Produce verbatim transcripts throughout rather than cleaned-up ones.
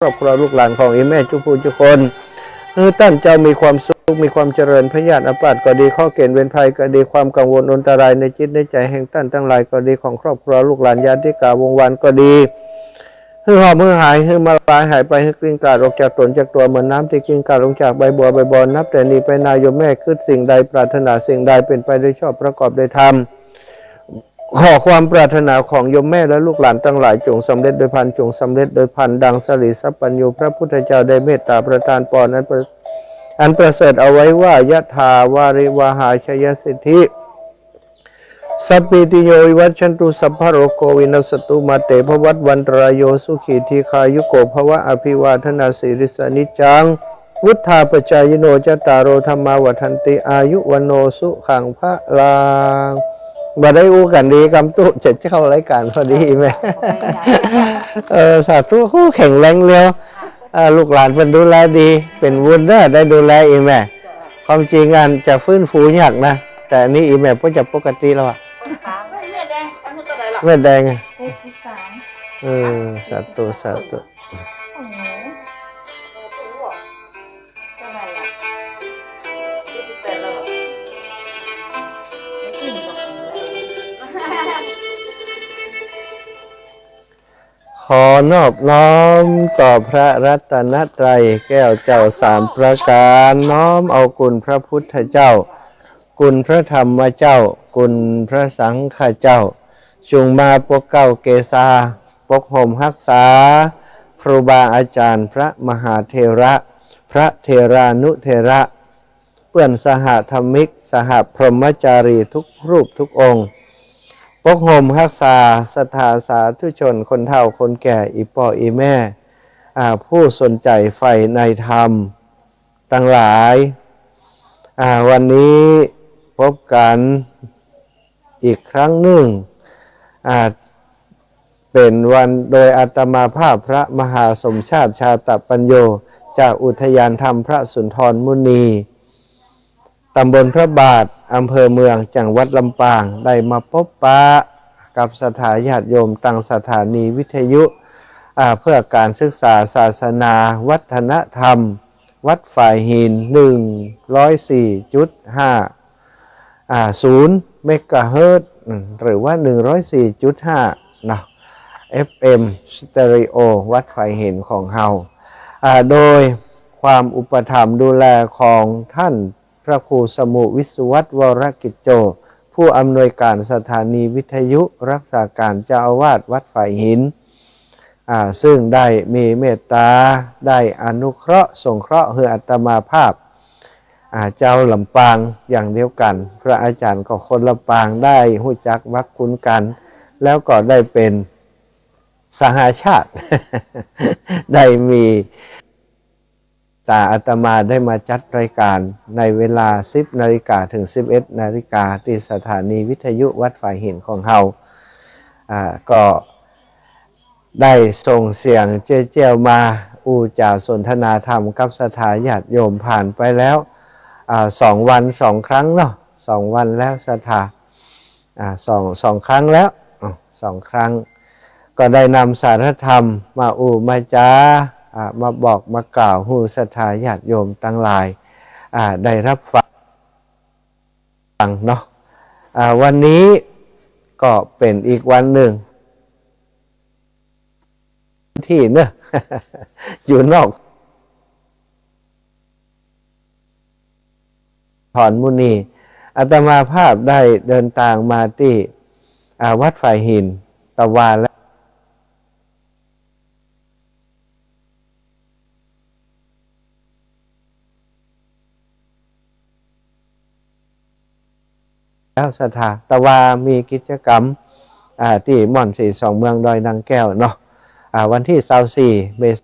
ครอบครัวลูกหลานของอีแม่จุผู้จุคน หื้อต้านเจ้ามีความสุข มีความเจริญ พยาธิอาพาธก็ดี ข้อเกณฑ์เวรภัยก็ดี ความกังวลอันตรายในจิตในใจแห่งต้านตังหลายก็ดี ของครอบครัวลูกหลานญาติกาวงวานก็ดี หื้อหอมหื้อหาย หื้อมาลายหายไป หื้อเกลี้ยงกลาดออกจากตนจากตัว เหมือนน้ำที่เกลี้ยงกลาดลงจากใบบัวใบบ่อ นับแต่นี้ไปหน้า โยมแม่คิดสิ่งใด ปรารถนาสิ่งใด เป็นไปโดยชอบ ประกอบโดยธรรม ขอความปรารถนาของโยมแม่และลูกหลานตังหลาย จงสำเร็จโดยพลัน จงสำเร็จโดยพลัน ดังสรีสัพพัญญูพระพุทธเจ้าได้เมตตาประทานพรอันประ อันประเสริฐเอาไว้ว่า ยะถาวาริวหาชยสิทธิ สัพพีติโยวิวัชชันตุ สัพพะโรโควินัสสตุ มาเตภวัตวันตรายโย สุขีทีฆายุโกภวะ อภิวาทนาสีลิสสะ นิจจัง วุฒาปจจายิโน จัตตาโร ธัมมา วัฑฒันติ อายุ วัณโณ สุขัง พลัง บ่ได้อู้กันดีกำตุ๊ จะเข้ารายการพอดีแม่ เออ สาธุ ฮู้ แข็งแรงเร็ว เออ ลูกหลานเปิ้นดูแลดี เป็นบุญเด้อ ได้ดูแลอีแม่ ความจริงอันจะฟื้นฟูยากนะ แต่อันนี้อีแม่เปิ้นจะปกติแล้วอะ แม่แดงอะ เออ สาธุ สาธุ ขอนอบน้อมต่อพระรัตนตรัยแก้วเจ้าสามประการ น้อมเอาคุณพระพุทธเจ้า คุณพระธรรมเจ้า คุณพระสังฆเจ้า จุ่งมาปกเกล้าเกศา ปกห่มฮักษา ครูบาอาจารย์ พระมหาเถระ พระเถรานุเถระ เปื้อนสหธรรมิก สหพรหมจารีทุกรูปทุกองค์ ปกห่มฮักษาศรัทธาสาธุชน คนเฒ่าคนแก่ อีป้ออีแม่ อ่า ผู้สนใจใฝ่ในธรรมตังหลาย อ่า วันนี้พบกันอีกครั้งหนึ่ง อ่า เป็นวันโดยอาตมาภาพพระมหาสมชาติชาตปัญโญ จากอุทยานธรรมพระสุนทรมุนี ตำบลพระบาท อำเภอเมือง จังหวัดลำปาง ได้มาปบปะกับศรัทธาญาติโยมตังสถานีวิทยุ อ่า เพื่อการศึกษาศาสนาวัฒนธรรม วัดฝายหิน หนึ่งร้อยสี่จุดห้า อ่า ศูนย์เมกะเฮิรตซ์ อืม หรือว่า หนึ่งร้อยสี่จุดห้า นะ เอฟเอ็ม สเตอริโอ วัดฝายหินของเฮา อ่า โดยความอุปถัมภ์ดูแลของท่านพระครูสมุวิศวัตร วรกิจโจ ผู้อำนวยการสถานีวิทยุ รักษาการเจ้าอาวาสวัดฝายหิน อ่า ซึ่งได้มีเมตตา ได้อนุเคราะห์สงเคราะห์หื้ออาตมาภาพ อ่า เจ้าลำปางอย่างเดียวกัน พระอาจารย์ก็คนลำปาง ได้ฮู้จักมักคุ้นกัน แล้วก็ได้เป็นสหาชาติ ได้มี ตาอาตมาได้มาจัดรายการในเวลา สิบนาฬิกา ถึง สิบเอ็ดนาฬิกา ที่สถานีวิทยุวัดฝายหินของเฮา อ่า ก็ได้ส่งเสียงเจ้ยเจ้ยมา อู้จ๋าสนทนาธรรมกับศรัทธาญาติโยม ผ่านไปแล้ว อ่า สองวันสองครั้งเนาะ สองวันแล้วศรัทธา อ่า สอง สองครั้งแล้ว อ่า สองครั้ง ก็ได้นำสารธรรมมาอู้มาจ๋า อ่า มาบอกมากล่าวหื้อศรัทธาญาติโยมตังหลาย อ่า ได้รับฟังเนาะ อ่า วันนี้ก็เป็นอีกวันหนึ่ง ที่เนอะ อยู่นอก ถอนมุนี อาตมาภาพได้เดินทางมาที่ อ่า วัดฝายหิน ตะวาแล้ว แล้วศรัทธา ตะวามีกิจกรรม อ่า ที่ม่อนสีสองเมืองดอยนางแก้วเนาะ อ่า วันที่ซาวสี่ เมษ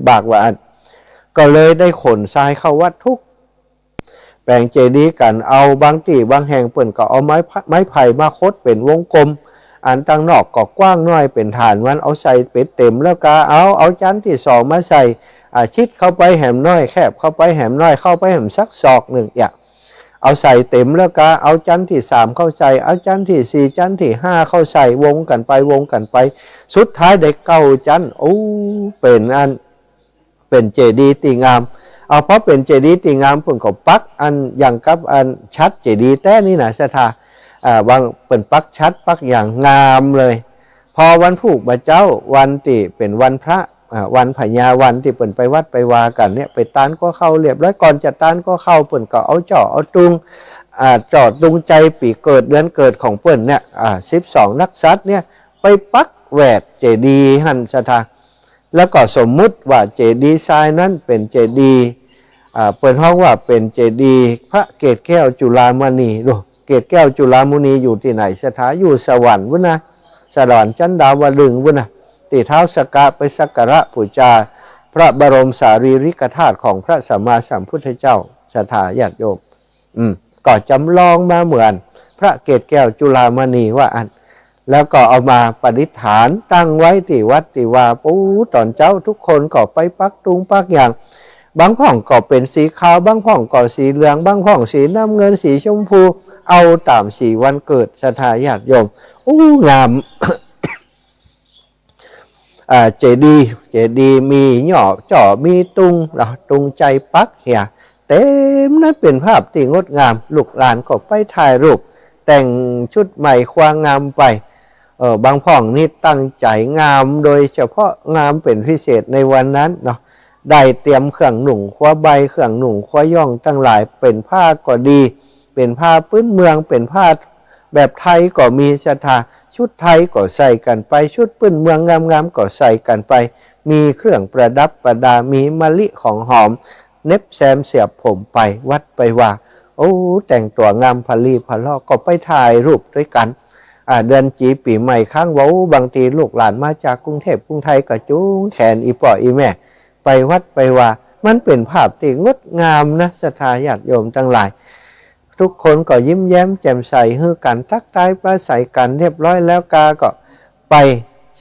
บากว่าอัน ก็เลยได้ขนทรายเข้าวัดทุก แป๋งเจดีย์กั๋น เอาบางตี้บางแห่งเปิ้นก็เอาไม้ไผ่มาขดเป๋นวงกลม อันตังนอกก็กว้างหน้อยเป๋นฐานมัน เอาใส่เป๋นเต๋มแล้วก็เอาเอาจั๊นตี้สองมาใส่ อ่า ชิดเข้าไปแหมหน้อย แคบเข้าไปแหมหน้อย เข้าไปแหมสักศอกนึ่ง อย่า เอาใส่เต๋มแล้วก็เอาจั๊นตี้สามเข้าใส่ เอาจั๊นตี้สี่ จั๊นตี้ห้าเข้าใส่ วงกั๋นไปวงกั๋นไป สุดท้ายได้เก้าจั๊น โอ้ เป๋นอัน เป๋นเจดีย์ตี้งาม เอา พอเป๋นเจดีย์ตี้งาม เปิ้นก็ปักอันอย่างกับอันฉัตรเจดีย์แต๊นี่นะศรัทธา อ่า บางเปิ้นปักฉัตรปักอย่างงามเลย พอวันพูกบ่าเจ๊า วันตี้เป๋นวันพระ อ่า วันพญาวันตี้เปิ้นไปวัดไปวากั๋นเนี่ย ไปตานก็เข้าเรียบร้อย ก่อนจะตานก็เข้า เปิ้นก็เอาจ้อเอาตุง อ่า จ้อตุงใจ๋ปีเกิดเดือนเกิดของเปิ้นเนี่ย อ่า สิบสองนักษัตริย์เนี่ย ไปปักแหวดเจดีย์หั้นศรัทธา แล้วก็สมมุติว่าเจดีย์ทรายนั้นเป๋นเจดีย์ อ่า เปิ้นฮ้องว่าเป๋นเจดีย์พระเกศแก้วจุฬามณี ดู เกศแก้วจุฬามณีอยู่ตี้ไหนศรัทธา อยู่สวรรค์พุ้นนะ สวรรค์ชั้นดาวดึงส์พุ้นนะ ตี้ท้าวสักกะไปสักการะปู๋จาพระบรมสารีริกธาตุของพระสัมมาสัมพุทธเจ้า ศรัทธาญาติโยม อืม ก็จ๋ำลองมาเหมือนพระเกศแก้วจุฬามณีว่าอั้น แล้วก็เอามาประดิษฐานตั้งไว้ตี้วัดตี้วา ปู๊ต๋อนเจ๊าทุกคนก็ไปปักตุงปักอย่าง บางพ่องก็เป๋นสีขาว บางพ่องก็สีเหลือง บางพ่องสีน้ำเงิน สีชมพู เอาต๋ามสีวันเกิด ศรัทธาญาติโยม อู้ งาม อ่า เจดีย์ เจดีย์มีหย่อจ้อ มีตุงเนาะ ตุงใจ๋ปักเหีย เต๋มนั้นเป๋นภาพตี้งดงาม ลูกหลานก็ไปถ่ายรูป แต่งชุดใหม่คว้างามไป เออ บางพ่องนี่ตั้งใจ๋งาม โดยเฉพาะงามเป๋นพิเศษในวันนั้นเนาะ ได้เตรียมเครื่องนุ่งครัวใบ เครื่องนุ่งครัวย่องตังหลาย เป๋นผ้าก็ดี เป๋นผ้าพื้นเมือง เป๋นผ้าแบบไทยก็มีศรัทธา ชุดไทยก็ใส่กั๋นไป ชุดพื้นเมืองงามๆก็ใส่กั๋นไป มีเครื่องประดับประดา มีมะลิของหอม เน็บแซมเสียบผมไปวัดไปวา โอ้ แต่งตั๋วงามผลีผลอ ก็ไปถ่ายรูปด้วยกั๋น อ่า เดือนจี๋ปี๋ใหม่ครั้งเว้า บางตี้ลูกหลานมาจากกรุงเทพฯกรุงไทยก็จูงแขนอี่ป้ออี่แม่ ไปวัดไปวา มันเป๋นภาพตี้งดงามนะ ศรัทธาญาติโยมตังหลาย ทุกคนก็ยิ้มแย้มแจ่มใส หื้อกั๋นทักทายปราศรัยกั๋นเรียบร้อยแล้วกาก็ไป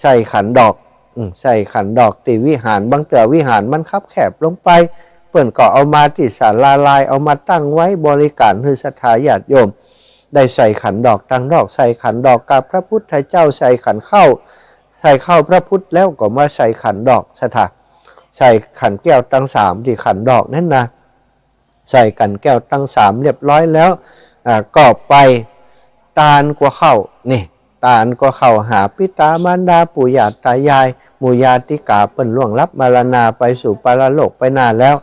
ใส่ขันดอก อืม ใส่ขันดอกตี้วิหาร บางเตื้อวิหารมันคับแคบลงไป เปิ้นก็เอามาตี้ศาลาลาย เอามาตั้งไว้บริก๋ารหื้อศรัทธาญาติโยม ได้ใส่ขันดอกตังนอก ใส่ขันดอกกราบพระพุทธเจ้า ใส่ขันข้าว ใส่ข้าวพระพุทธแล้วก็มาใส่ขันดอกศรัทธา ใส่ขันแก้วตังสามตี้ขันดอกนั้นนะ ใส่ขันแก้วตังสามเรียบร้อยแล้ว อ่า ก็ไปตานกั๋วข้าว นี่ ตานกั๋วข้าวหาปิตามารดา ปู่ย่าตายาย หมู่ญาติกาเปิ้นล่วงลับมรณาไปสู่ปรโลกไปหน้าแล้ว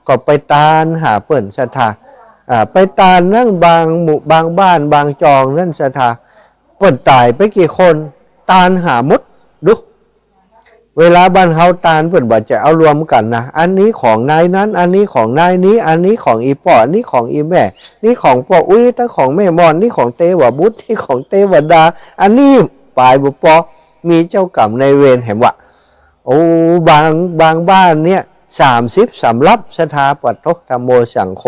ก็ไปตานหาเปิ้นศรัทธา อ่า ไปตานนั้นบางหมู่ บางบ้าน บางจองนั้นศรัทธา เปิ้นต๋ายไปกี่คน ตานหาหมด ดู เวลาบ้านเฮาตานเปิ้นบ่าจะเอารวมกั๋นนะ อันนี้ของนายนั้น อันนี้ของนายนี้ อันนี้ของอี่ป้อ อันนี้ของอี่แม่ นี่ของป้ออุ๊ย ตังของแม่ม่อน นี่ของเตวบุตร นี่ของเตวดา อันนี้ป๋ายบ่ปอ มีเจ้ากรรมนายเวรแหมวะ โอ้ บาง บางบ้านเนี่ย สามสิบสำรับศรัทธา ปัตโต ธัมโม สังโฆ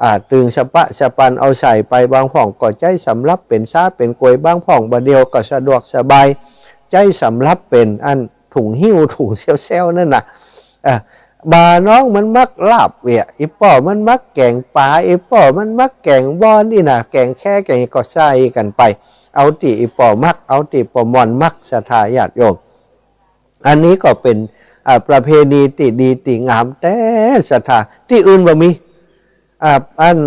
อ่า ตึงสะปะสะปันเอาใส่ไป บางพ่องก็ใจ๊สำรับเป๋นซ้าเป๋นกวย บางพ่องบ่าเดี่ยวก็สะดวกสบาย ใจ๊สำรับเป๋นอันถุงหิ้ว ถุงเซลเซลนั่นน่ะ อ่า บ่าน้องมันมักลาบเวีย อี่ป้อมันมักแก๋งป๋า อี่ป้อมันมักแก๋งบอน อี่น่ะ แก๋งแค่แก๋งก็ใส่กั๋นไป เอาตี้อี่ป้อมัก เอาตี้ป้อม่อนมัก ศรัทธาญาติโยม อันนี้ก็เป๋น อ่า ประเพณีตี้ดีตี้งามแต๊ศรัทธา ตี้อื่นบ่มี อ่า อัน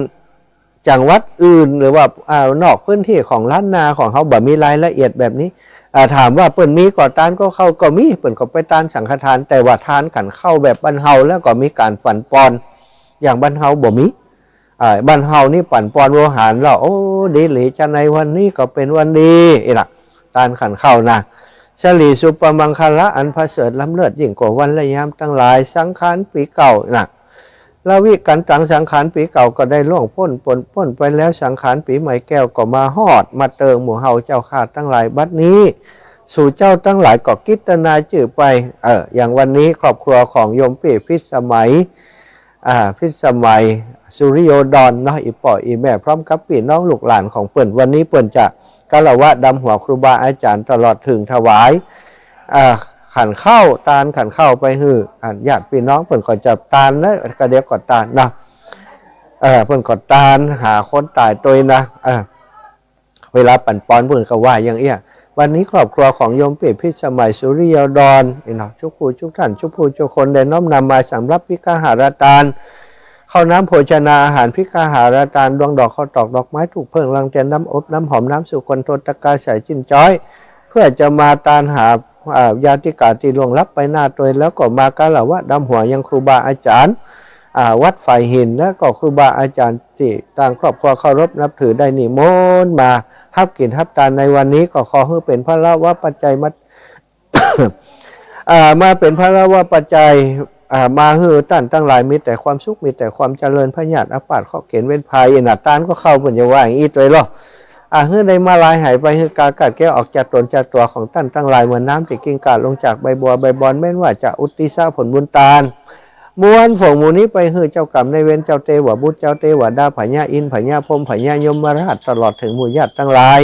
จังหวัดอื่นหรือว่า อ่า นอกพื้นที่ของล้านนาของเฮาบ่มีรายละเอียดแบบนี้ อ่า ถามว่าเปิ้นมีก่อตานกั๋วข้าวก็มี เปิ้นก็ไปตานสังฆทาน แต่ว่าตานขันข้าวแบบบ้านเฮาแล้วก็มีก๋านปั๋นปอน อย่างบ้านเฮาบ่มี อ่า บ้านเฮานี่ปั๋นปอนโวหารแล้ว โอ้ ดีหลีจาในวันนี้ก็เป๋นวันดี อี่น่ะ ตานขันข้าวนะ สะหลีสุปมังคละอันประเสริฐล้ำเลิศยิ่งกว่าวันและยามตังหลาย สังขารปี๋เก่าน่ะ ละวิกั๋นตัง สังขารปี๋เก่าก็ได้ล่วงป๊นป๊นป๊นไปแล้ว สังขารปี๋ใหม่แก้วก็มาฮอดมาเติงหมู่เฮาเจ้าข้าตังหลายบัดนี้ สู่เจ้าตังหลายก็กิตนาจื้อไป เออ อย่างวันนี้ครอบครัวของโยมปี้พิสมัย อ่า พิสมัยสุริโยดรเนาะ อีป่ออีแม่พร้อมกับปี้น้องลูกหลานของเปิ้น วันนี้เปิ้นจะคารวะดำหัวครูบาอาจารย์ตลอดถึงถวาย อ่า ขันข้าวตานขันข้าวไปหื้อ อ่า ญาติปี้น้องเปิ้นก็จะตานนะ ก็เดี๋ยวก็ตานนะ เออ เปิ้นก็ตานหาคนต๋ายตวยนะ เออ เวลาปั๋นปอนเปิ้นก็ว่าอย่างเอี้ย วันนี้ครอบครัวของโยมปี้พิสมัยสุริโยดรนี่เนาะ ทุกผู้ทุกท่าน ทุกผู้ทุกคนได้น้อมนำมาสำหรับภิกขาหารตาน ข้าวน้ำโภชนาอาหารภิกขาหารตาน ดวงดอกข้าวตอกดอกไม้ธูปเพิ่งลังเตียน น้ำอบน้ำหอมน้ำสุคนโทตกาใสจิ่นจ้อย เพื่อจะมาตานหา อ่า ญาติกาตี้ล่วงลับไปหน้าตวย แล้วก็มาคารวะดำหัวยังครูบาอาจารย์ อ่า วัดฝ่ายหิน และก็ครูบาอาจารย์ตี้ตางครอบครัวเคารพนับถือได้นิมนต์มาฮับกิ๋นฮับตานในวันนี้ ก็ขอหื้อเป๋นพละวะปัจจัยมา อ่า มาเป๋นพละวะปัจจัย อ่า มาหื้อต้านตังหลายมีแต่ความสุข มีแต่ความเจริญ พยาธิอาพาธเคราะห์เข็ญเวรภัย เออ น่ะ ตานก็เข้าเปิ้นจะว่าอย่างอี้ตวยลอ อ่า หื้อได้มาลายหายไป หื้อกากัดแก้วออกจากต๋นจากตั๋วของต้านตังหลาย เหมือนน้ำตี้กิ่งก้าลงจากใบบัวใบบอน แม้นว่าจะอุทิศผลบุญตาน มวลฝงหมู่นี้ไปหื้อเจ้ากรรมนายเวร เจ้าเตวบุตร เจ้าเตวดา พญาอินทร์ พญาพรหม พญายมราช ตลอดถึงหมู่ญาติตังหลาย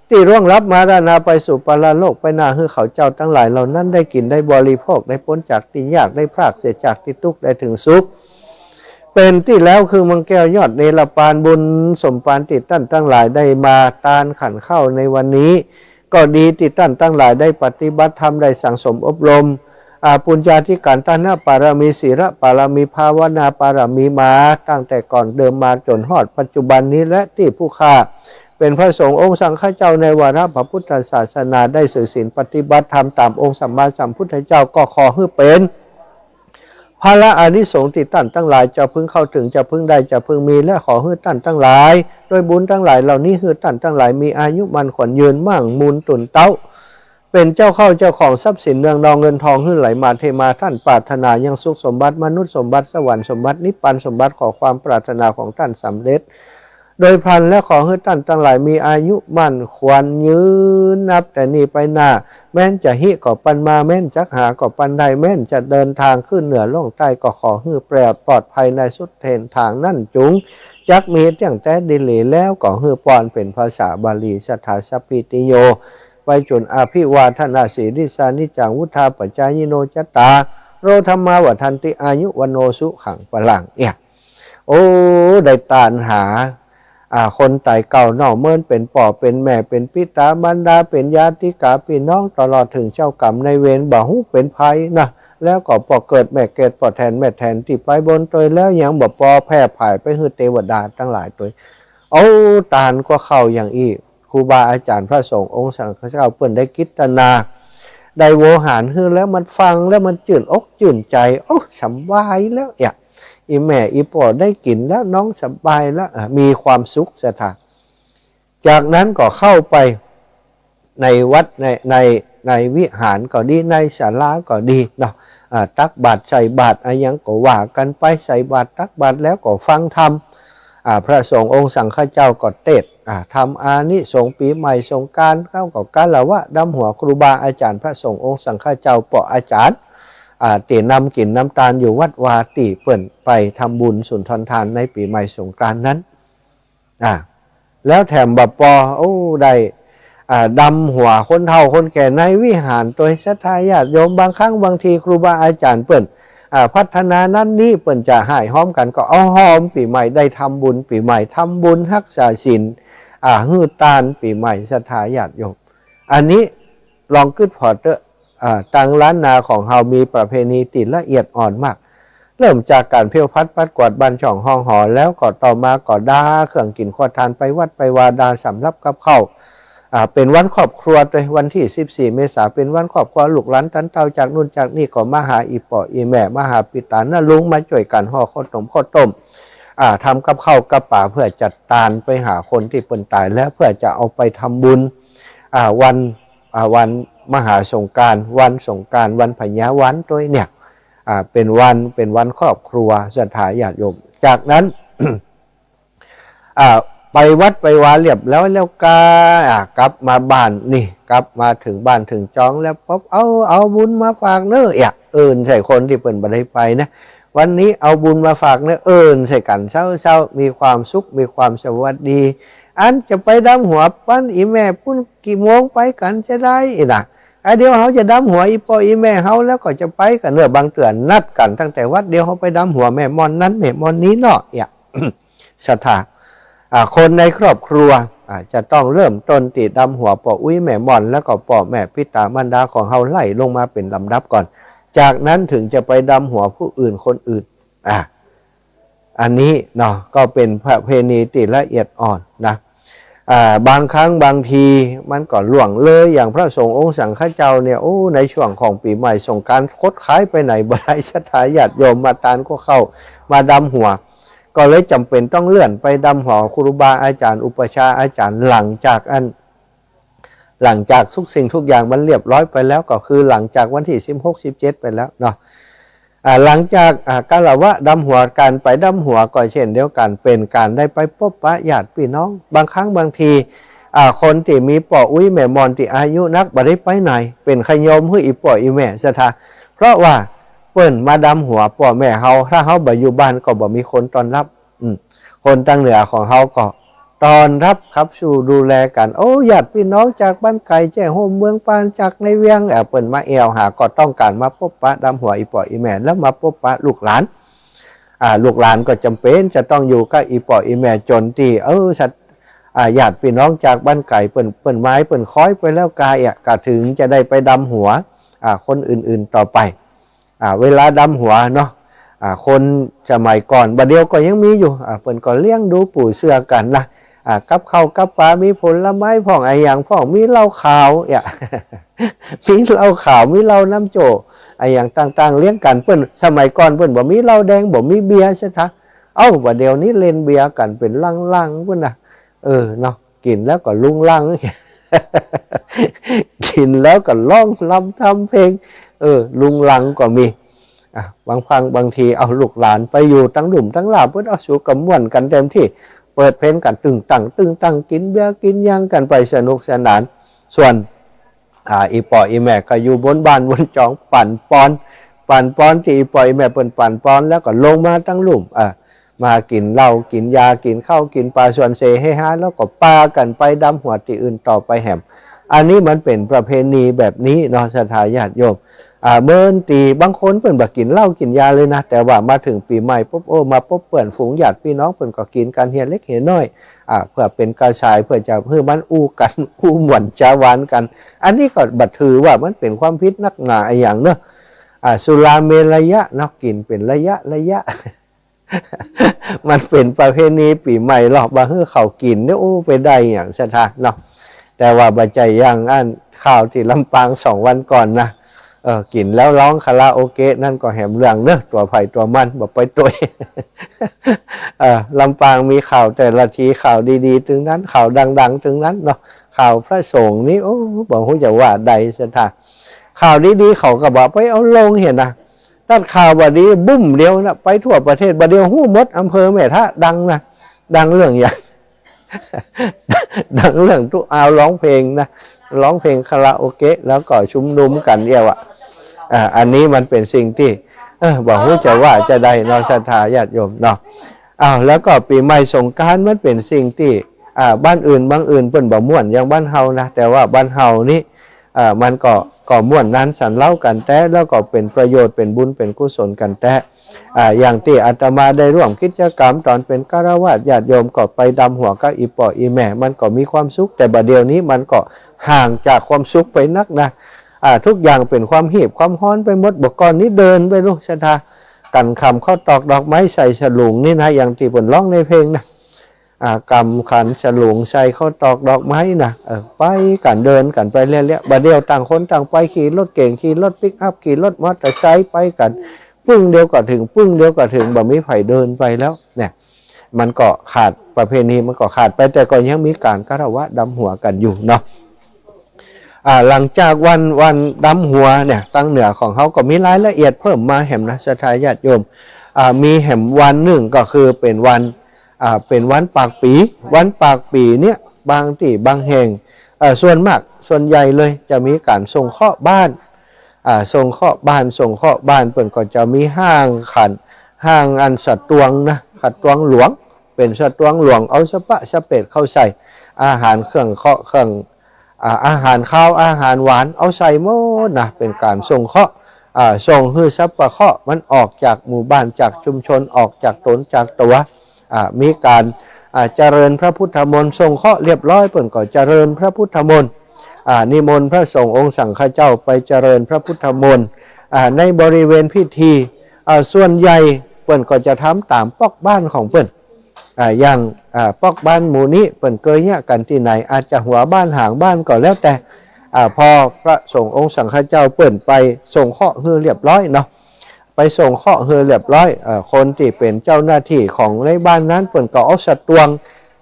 ตี้ล่วงลับมรณาไปสู่ปรโลกไปหน้า หื้อเขาเจ้าตังหลายเหล่านั้นได้กิ๋นได้บริโภค ได้ป๊นจากตี้ยาก ได้พรากเสียจากตี้ตุ๊กข์ ได้ถึงสุข เป๋นตี้แล้วคือเมืองแก้วยอดเนรปาน บุญสมปานตี้ต้านตังหลายได้มาตานขันข้าวในวันนี้ ก็ดีตี้ต้านตังหลายได้ปฏิบัติธรรม ได้สั่งสมอบรม อ่า ปุญญาธิการ ทานปารมี ศีลปารมี ภาวนาปารมีมาตั้งแต่ก่อนเดิมมาจ๋นฮอดปัจจุบันนี้ และตี้ผู้ข้าเป๋นพระสงฆ์องค์สังฆเจ้าในวาระพระพุทธศาสนาได้ถือศีลปฏิบัติธรรมต๋ามองค์สัมมาสัมพุทธเจ้า ก็ขอหื้อเป๋น พละอานิสงส์ตี้ต้านตังหลายจะพึงเข้าถึง จะพึงได้ จะพึงมี และขอหื้อต้านตังหลาย ด้วยบุญตังหลายเหล่านี้หื้อต้านตังหลายมีอายุมั่นขวัญยืน มั่งมูลตุ่นเต๊า เป๋นเจ้าเข้าเจ้าของทรัพย์สินเนืองนองเงินทอง หื้อไหลมาเทมา ต้านปรารถนายังสุขสมบัติ มนุษย์สมบัติ สวรรค์สมบัติ นิพพานสมบัติ ขอความปรารถนาของต้านสำเร็จ โดยพลัน และขอหื้อต้านตังหลายมีอายุมั่นขวัญยืน นับแต่นี้ไปหน้า แม้นจะฮิก็ปันมา แม้นจักหาก็ปันได้ แม้นจะเดินทางขึ้นเหนือล่องใต้ ก็ขอหื้อปลอดปลอดภัยในสุดเส้นทางนั้นจุง จักมีเตี้ยงแต๊ดีหลี แล้วก็หื้อปอนเป๋นภาษาบาลี สัทธาสัพพิติโย ไปจ๋น อภิวาทนาสีลิสสานิจจัง วุฑฒาปจายิโน จัตตาโร ธัมมา วัฑฒันติ อายุ วัณโณ สุขัง พลัง เนี่ย โอ้ ได้ตานหา อ่า คนต๋ายเก่าเนาะ เหมือนเป๋นป้อเป๋นแม่ เป๋นปิต๋ามารดา เป๋นญาติกาปี้น้อง ตลอดถึงเจ้ากรรมนายเวร บ่ฮู้เป๋นใผนะ แล้วก็ป้อเกิดแม่เกิด ป้อแทนแม่แทนตี้ไปบนตวย แล้วยังบ่ปอแผ่ผายไปหื้อเตวดาตังหลายตวย โอ้ ตานก็เข้าอย่างอี้ ครูบาอาจ๋ารย์พระสงฆ์องค์สังฆเจ้าเปิ้นได้กิตนา ได้โวหารหื้อแล้วมันฟังแล้วมันจื่นอกจื่นใจ๋ โอ้ สำบายแล้ว เอี่ย อี่แม่อี่ป้อได้กิ๋นแล้ว น้องสบายแล้ว อ่ะ มีความสุขศรัทธา จากนั้นก็เข้าไปในวัด ใน ใน ในวิหารก็ดี ในศาลาก็ดีเนาะ อ่า ตักบาตรใส่บาตรอะหยังก็ว่ากั๋นไป ใส่บาตรตักบาตรแล้วก็ฟังธรรม อ่า พระสงฆ์องค์สังฆเจ้าก็เตสน์ อ่า ธรรมอานิสงส์ปี๋ใหม่สงกรานต์ แล้วก็คารวะดำหัวครูบาอาจ๋ารย์พระสงฆ์องค์สังฆเจ้า ป้ออาจ๋ารย์ อ่า ตี้นำกิ๋นนำตานอยู่วัดวาตี้เปิ้นไปทำบุญสุนทรทานในปี๋ใหม่สงกรานต์นั้น อ่า แล้วแถมบ่ปอ โอ้ ได้ อ่า ดำหัวคนเฒ่าคนแก่ในวิหารตวย ศรัทธาญาติโยม บางครั้งบางทีครูบาอาจ๋ารย์เปิ้น อ่า พัฒนานั้นนี้ เปิ้นจะฮ้ายฮ้อมกั๋นก็เอาฮ้อมปี๋ใหม่ ได้ทำบุญปี๋ใหม่ ทำบุญฮักษาศีล อ่า หื้อตานปี๋ใหม่ ศรัทธาญาติโยม อันนี้ลองกึ๊ดผ่อเต๊อะ อ่า ตังล้านนาของเฮามีประเพณีตี้ละเอียดอ่อนมาก เริ่มจากก๋านเผี้ยวพัดปัดกวาดบ้านช่องห้องหอ แล้วก็ต่อมาก็ดาเครื่องกิ๋นครัวทานไปวัดไปวา ดาสำรับกับข้าว อ่า เป๋นวันครอบครัวตวย วันตี้สิบสี่เมษาเป๋นวันครอบครัว ลูกหลานตันเต้าจากนู่นจากนี่ก็มาหาอี่ป้ออี่แม่ มาหาปิต๋าน้าลุง มาจ้วยกั๋นห่อข้าวต้มข้าวต้ม อ่า ทำกับข้าวกับป๋าเพื่อจัดตานไปหาคนตี้เปิ้นต๋ายแล้ว เพื่อจะเอาไปทำบุญ อ่า วัน อ่า วันมหาสงกรานต์ วันสงกรานต์ วันพญาวันตวยเนี่ย อ่า เป๋นวัน เป๋นวันครอบครัว ศรัทธาญาติโยม จากนั้น อ่า ไปวัดไปวาเรียบร้อยแล้วก็ อ่ะ กลับมาบ้านนี่ กลับมาถึงบ้านถึงจองแล้วปุ๊บ เอา เอาบุญมาฝากเนอะ อ่ะ เอิ้นใส่คนที่เปิ้นบ่ได้ไปนะ วันนี้เอาบุญมาฝากเนอะ เอิ้นใส่กันเช้าๆ มีความสุข มีความสวัสดี อันจะไปดำหัวปันอีแม่ปุ้นกี่โมงไปกันจะได้อีนะ อ่ะ เดี๋ยวเฮาจะดำหัวอีป้ออีแม่เฮาแล้วก็จะไปกันเนอะ บางเตื้อนัดกันตั้งแต่วัด เดี๋ยวเฮาไปดำหัวแม่ม่อนนั้นแม่ม่อนนี้เนาะ อ่ะ ศรัทธา อ่า คนในครอบครัว อ่า จะต้องเริ่มต้นที่ดำหัวป้ออุ๊ยแม่ม่อน แล้วก็ป้อแม่ปิตามารดาของเฮาไล่ลงมาเป็นลำดับก่อน จากนั้นถึงจะไปดำหัวผู้อื่นคนอื่น อ่า อันนี้เนาะ ก็เป็นประเพณีที่ละเอียดอ่อนนะ อ่า บางครั้งบางทีมันก็ล่วงเลย อย่างพระสงฆ์องค์สังฆเจ้าเนี่ย โอ้ ในช่วงของปีใหม่สงกรานต์ คดขายไปไหนบ่ได้ ศรัทธาญาติโยมมาตานก็เข้ามาดำหัว ก็เลยจำเป็นต้องเลื่อนไปดำหัวครูบาอาจารย์ อุปัชฌาย์อาจารย์ หลังจากอัน หลังจากทุกสิ่งทุกอย่างมันเรียบร้อยไปแล้ว ก็คือหลังจากวันที่สิบหก สิบเจ็ด ไปแล้วเนาะ อ่า หลังจาก อ่า คารวะดำหัว การไปดำหัวก็เช่นเดียวกัน เป็นการได้ไปพบปะญาติพี่น้อง บางครั้งบางที อ่า คนที่มีป้ออุ๊ยแม่ม่อนที่อายุนักบ่ได้ไปไหน เป็นขยมหื้ออีป้ออีแม่ศรัทธา เพราะว่าเปิ้นมาดำหัวป้อแม่เฮา ถ้าเฮาบ่อยู่บ้านก็บ่มีคนต้อนรับ อืม คนตางเหนือของเฮาก็ต้อนรับขับสู้ดูแลกัน โอ้ ญาติพี่น้องจากบ้านไกล แจ้ห่มเมืองปาน จากในเวียง เอ่อ เปิ้นมาแอ่วหา ก็ต้องการมาพบปะดำหัวอีป้ออีแม่ แล้วมาพบปะลูกหลาน อ่า ลูกหลานก็จำเป็นจะต้องอยู่กับอีป้ออีแม่จนที่ เออ สัต อ่า ญาติพี่น้องจากบ้านไกล เปิ้น เปิ้นไม้เปิ้นคอยไปแล้วกา อ่ะ ก็ถึงจะได้ไปดำหัว อ่า คนอื่นๆต่อไป อ่า เวลาดำหัวเนาะ อ่า คนสมัยก่อน บ่าเดี่ยวก็ยังมีอยู่ อ่า เปิ้นก็เลี้ยงดูปูเสือกันนะ อ่า กับข้าวกับปลา มีผลไม้พ่องอะหยังพ่อง มีเหล้าขาว อ่ะ มีเหล้าขาว มีเหล้าน้ำโจ้ อะหยังต่างๆ เลี้ยงกัน เปิ้น สมัยก่อนเปิ้นบ่มีเหล้าแดง บ่มีเบียร์ศรัทธา เอ้า บ่าเดี่ยวนี้เล่นเบียร์กันเป็นลังๆ พุ้นนะ เออ เนาะ กินแล้วก็ลุงลัง กินแล้วก็ร้องรำทำเพลง เออ ลุงลังก็มี อ่ะ บางครั้งบางทีเอาลูกหลานไปอยู่ตางลุ่มตางลา เปิ้นเอาสู่กระม่วนกันเต็มที่ เปิดเพลงกันตึงตังตึงตัง กินเบียร์กินหยังกันไปสนุกสนาน ส่วน อ่า อีป้ออีแม่ก็อยู่บนบ้านบนจองปั่นปอน ปั่นปอนที่อีป้ออีแม่เปิ้นปั่นปอน แล้วก็ลงมาตางลุ่ม อ่า มากินเหล้ากินยา กินข้าวกินปลา ส่วนเสเฮฮา แล้วก็ปากันไปดำหัวตี้อื่นต่อไปแหม อันนี้มันเป็นประเพณีแบบนี้เนาะ ศรัทธาญาติโยม อ่า เหมือนตี้บางคนเปิ้นบ่กินเหล้ากินยาเลยนะ แต่ว่ามาถึงปีใหม่ปุ๊บ โอ้ มาพบเปื้อนฝูงญาติพี่น้อง เปิ้นก็กินกันเฮียเล็กเฮียน้อย อ่า เพื่อเป็นกระแส เพื่อจะหื้อมันอู้กัน อู้ม่วนจาหวานกัน อันนี้ก็บ่ถือว่ามันเป็นความผิดนักหนาอะหยังเนาะ อ่า สุราเมรยะเนาะ กินเป็นระยะระยะ มันเป็นประเพณีปีใหม่หรอก บ่าหื้อเขากินเนี่ย โอ้ ไปได้หยังศรัทธาเนาะ แต่ว่าบ่ใจ้อย่างอันข่าวที่ลำปางสองวันก่อนนะ เออ กินแล้วร้องคาราโอเกะ นั่นก็แหมเรื่องเนอะ ตั๋วไผตั๋วมัน บ่ไปตวย เออ ลำปางมีข่าวแต่ละทีข่าวดีๆตึงนั้น ข่าวดังๆตึงนั้นเนาะ ข่าวพระสงฆ์นี่ โอ้ บ่ฮู้จะว่าใดศรัทธา ข่าวดีๆเขาก็บ่ไปเอาลงเหียนะ ตัดข่าวบ่ดีบุ้มเดียวนะ ไปทั่วประเทศ บ่าเดี่ยวฮู้หมด อำเภอแม่ทะดังนะ ดังเรื่องหยัง ดังเรื่องตุ๊เอาร้องเพลงนะ ร้องเพลงคาราโอเกะ แล้วก็ชุมนุมกันเอี้ยวอะ อ่า อันนี้มันเป็นสิ่งที่ เออ บ่ฮู้จะว่าจะใดเนาะ ศรัทธาญาติโยมเนาะ อ้าว แล้วก็ปีใหม่สงกรานต์มันเป็นสิ่งที่ อ่า บ้านอื่น บางอื่นเปิ้นบ่ม่วนอย่างบ้านเฮานะ แต่ว่าบ้านเฮานี่ อ่า มันก็ ก็ม่วนนันสันเล้ากันแต๊ แล้วก็เป็นประโยชน์ เป็นบุญ เป็นกุศลกันแต๊ อ่า อย่างตี้อาตมาได้ร่วมกิจกรรมตอนเป็นฆราวาสญาติโยมก็ไปดำหัวกับอีป้ออีแม่ มันก็มีความสุข แต่บ่าเดี่ยวนี้มันก็ห่างจากความสุขไปนักนะ อ่า ทุกอย่างเป็นความฮีบความฮ้อนไปหมด บ่าก่อนนี้เดินไปลูกศรัทธา กันขำข้าวตอกดอกไม้ใส่สลุงนี่นะ อย่างตี้เปิ้นร้องในเพลงนะ อ่า กำขันสลุงใส่ข้าวตอกดอกไม้นะ เออ ไปกันเดินกันไปเรื่อยๆ บ่าเดี่ยวต่างคนต่างไป ขี่รถเก๋ง ขี่รถปิกอัพ ขี่รถมอเตอร์ไซค์ไปกัน ปึ้งเดียวก็ถึง ปึ้งเดียวก็ถึง บ่มีใผเดินไปแล้วเนี่ย มันก็ขาด ประเพณีมันก็ขาดไป แต่ก็ยังมีการฆราวาสดำหัวกันอยู่เนาะ อ่า หลังจากวัน วันดำหัวเนี่ย ตางเหนือของเฮาก็มีรายละเอียดเพิ่มมาแหมนะ ศรัทธาญาติโยม อ่า มีแหมวันหนึ่งก็คือเป็นวัน อ่า เป็นวันปากปี๋ วันปากปี๋เนี่ย บางตี้บางแห่ง เอ่อ ส่วนมาก ส่วนใหญ่เลย จะมีการส่งเคราะห์บ้าน อ่า ส่งเคราะห์บ้าน ส่งเคราะห์บ้าน เปิ้นก็จะมีห้างขัน ห้างอันสตวงนะ สตวงหลวง เป็นสตวงหลวง เอาสะปะสะเปดเข้าใส่ อาหารเครื่องเคราะห์เครื่อง อ่า อาหารคาว อาหารหวาน เอาใส่หมดนะ เป็นการส่งเคราะห์ อ่า ส่งหื้อสรรพเคราะห์มันออกจากหมู่บ้าน จากชุมชน ออกจากตนจากตัว อ่า มีการ อ่า เจริญพระพุทธมนต์ ส่งเคราะห์เรียบร้อย เปิ้นก็เจริญพระพุทธมนต์ อ่า นิมนต์พระสงฆ์องค์สังฆเจ้าไปเจริญพระพุทธมนต์ อ่า ในบริเวณพิธี อ่า ส่วนใหญ่เปิ้นก็จะทำตามป๊อกบ้านของเปิ้น อ่า อย่าง อ่า ป๊อกบ้านหมู่นี้เปิ้นเกยเยียะกันตี้ไหน อาจจะหัวบ้านหางบ้านก็แล้วแต่ อ่า พอพระสงฆ์องค์สังฆเจ้าเปิ้นไปส่งเคราะห์หื้อเรียบร้อยเนาะ ไปส่งเคราะห์หื้อเรียบร้อย เอ่อ คนตี้เป็นเจ้าหน้าที่ของในบ้านนั้นเปิ้นก็เอาสตวง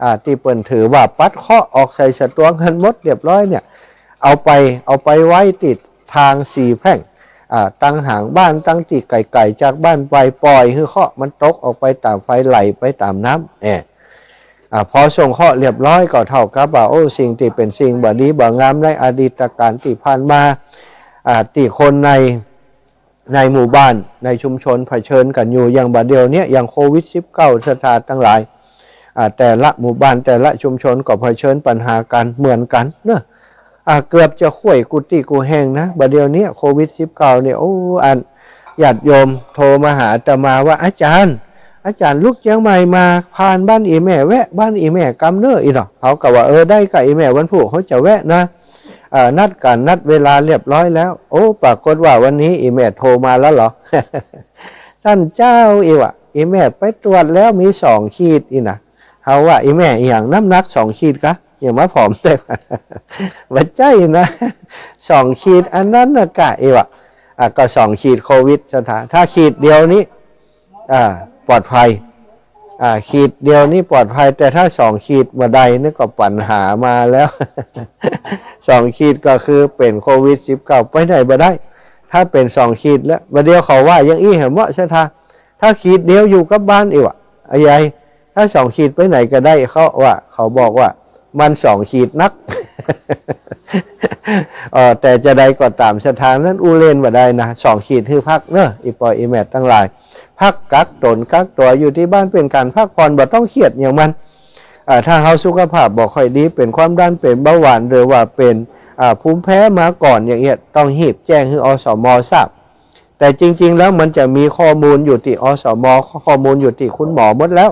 อ่า ตี้เปิ้นถือว่าปัดเคราะห์ออกใส่สตวงหั้นหมดเรียบร้อยเนี่ย เอาไป เอาไปไว้ตี้ทางสี่แพร่ง อ่า ตังหางบ้าน ตังตี้ไก๋ๆจากบ้านไป ปล่อยหื้อเคราะห์มันตกออกไปตามไฟ ไหลไปตามน้ำ เออ อ่า พอส่งเคราะห์เรียบร้อยก็เท่ากับว่า โอ้ สิ่งตี้เป็นสิ่งบ่ดีบ่งามในอดีตกาลตี้ผ่านมา อ่า ตี้คนใน ในหมู่บ้าน ในชุมชนเผชิญกันอยู่ อย่างบ่าเดี่ยวเนี้ย อย่างโควิดสิบเก้า ศรัทธาตังหลาย อ่า แต่ละหมู่บ้าน แต่ละชุมชนก็เผชิญปัญหากันเหมือนกันเนอะ อ่า เกือบจะข่วยกู้ตี้กู้แห่งนะ บ่าเดี่ยวเนี้ย โควิดสิบเก้า เนี่ย โอ้ อัน ญาติโยมโทรมาหาอาตมาว่า อาจารย์ อาจารย์ลุกเจียงใหม่มา ผ่านบ้านอี่แม่ แวะบ้านอี่แม่กำเน้อ อี่เนาะ เขาก็ว่า เออ ได้ก่ะอี่แม่ วันพุธเขาจะแวะนะ เอ่อ นัดกัน นัดเวลาเรียบร้อยแล้ว โอ้ ปรากฏว่าวันนี้อี่แม่โทรมาแล้วเหรอ ต้านเจ้า อี่ว่า อี่แม่ไปตรวจแล้วมีสองขีด อี่นะ เขาว่า อี่แม่ อี่หยัง น้ำหนักสองขีดกะ อย่างมาผอมแต่ บ่ใจ้นะ สองขีดอันนั้นนะกะ อี่ว่า อ่ะ ก็สองขีดโควิด ศรัทธา ถ้าขีดเดียวนี้ อ่า ปลอดภัย อ่า ขีดเดียวนี้ปลอดภัย แต่ถ้าสองขีดเมื่อใดนี่ก็ปัญหามาแล้ว สองขีดก็คือเป็นโควิดสิบเก้า ไปไหนบ่ได้ ถ้าเป็นสองขีดแล้ว บ่าเดี่ยวเขาว่าอย่างอี้เหรอ หมอศรัทธา ถ้าขีดเดียวอยู่กับบ้าน อี่ว่า อะไย ถ้าสองขีดไปไหนก็ได้ เขาว่า เขาบอกว่า มันสองขีดนัก เออ แต่จะใดก็ตาม ศรัทธานั้นอู้เล่นบ่ได้นะ สองขีดหื้อพักเนอะ อี่ป้ออี่แม่ตังหลาย พักกักตนกักตั๋วอยู่ตี้บ้าน เป็นการพักผ่อน บ่ต้องเครียดอย่างมัน อ่า ถ้าเฮาสุขภาพบ่ค่อยดี เป็นความดัน เป็นเบาหวาน หรือว่าเป็น อ่า ภูมิแพ้มาก่อนอย่างเงี้ย ต้องฮีบแจ้งหื้อ อสม ทราบ แต่จริงๆแล้วมันจะมีข้อมูลอยู่ตี้ อสม ข้อมูลอยู่ตี้คุณหมอหมดแล้ว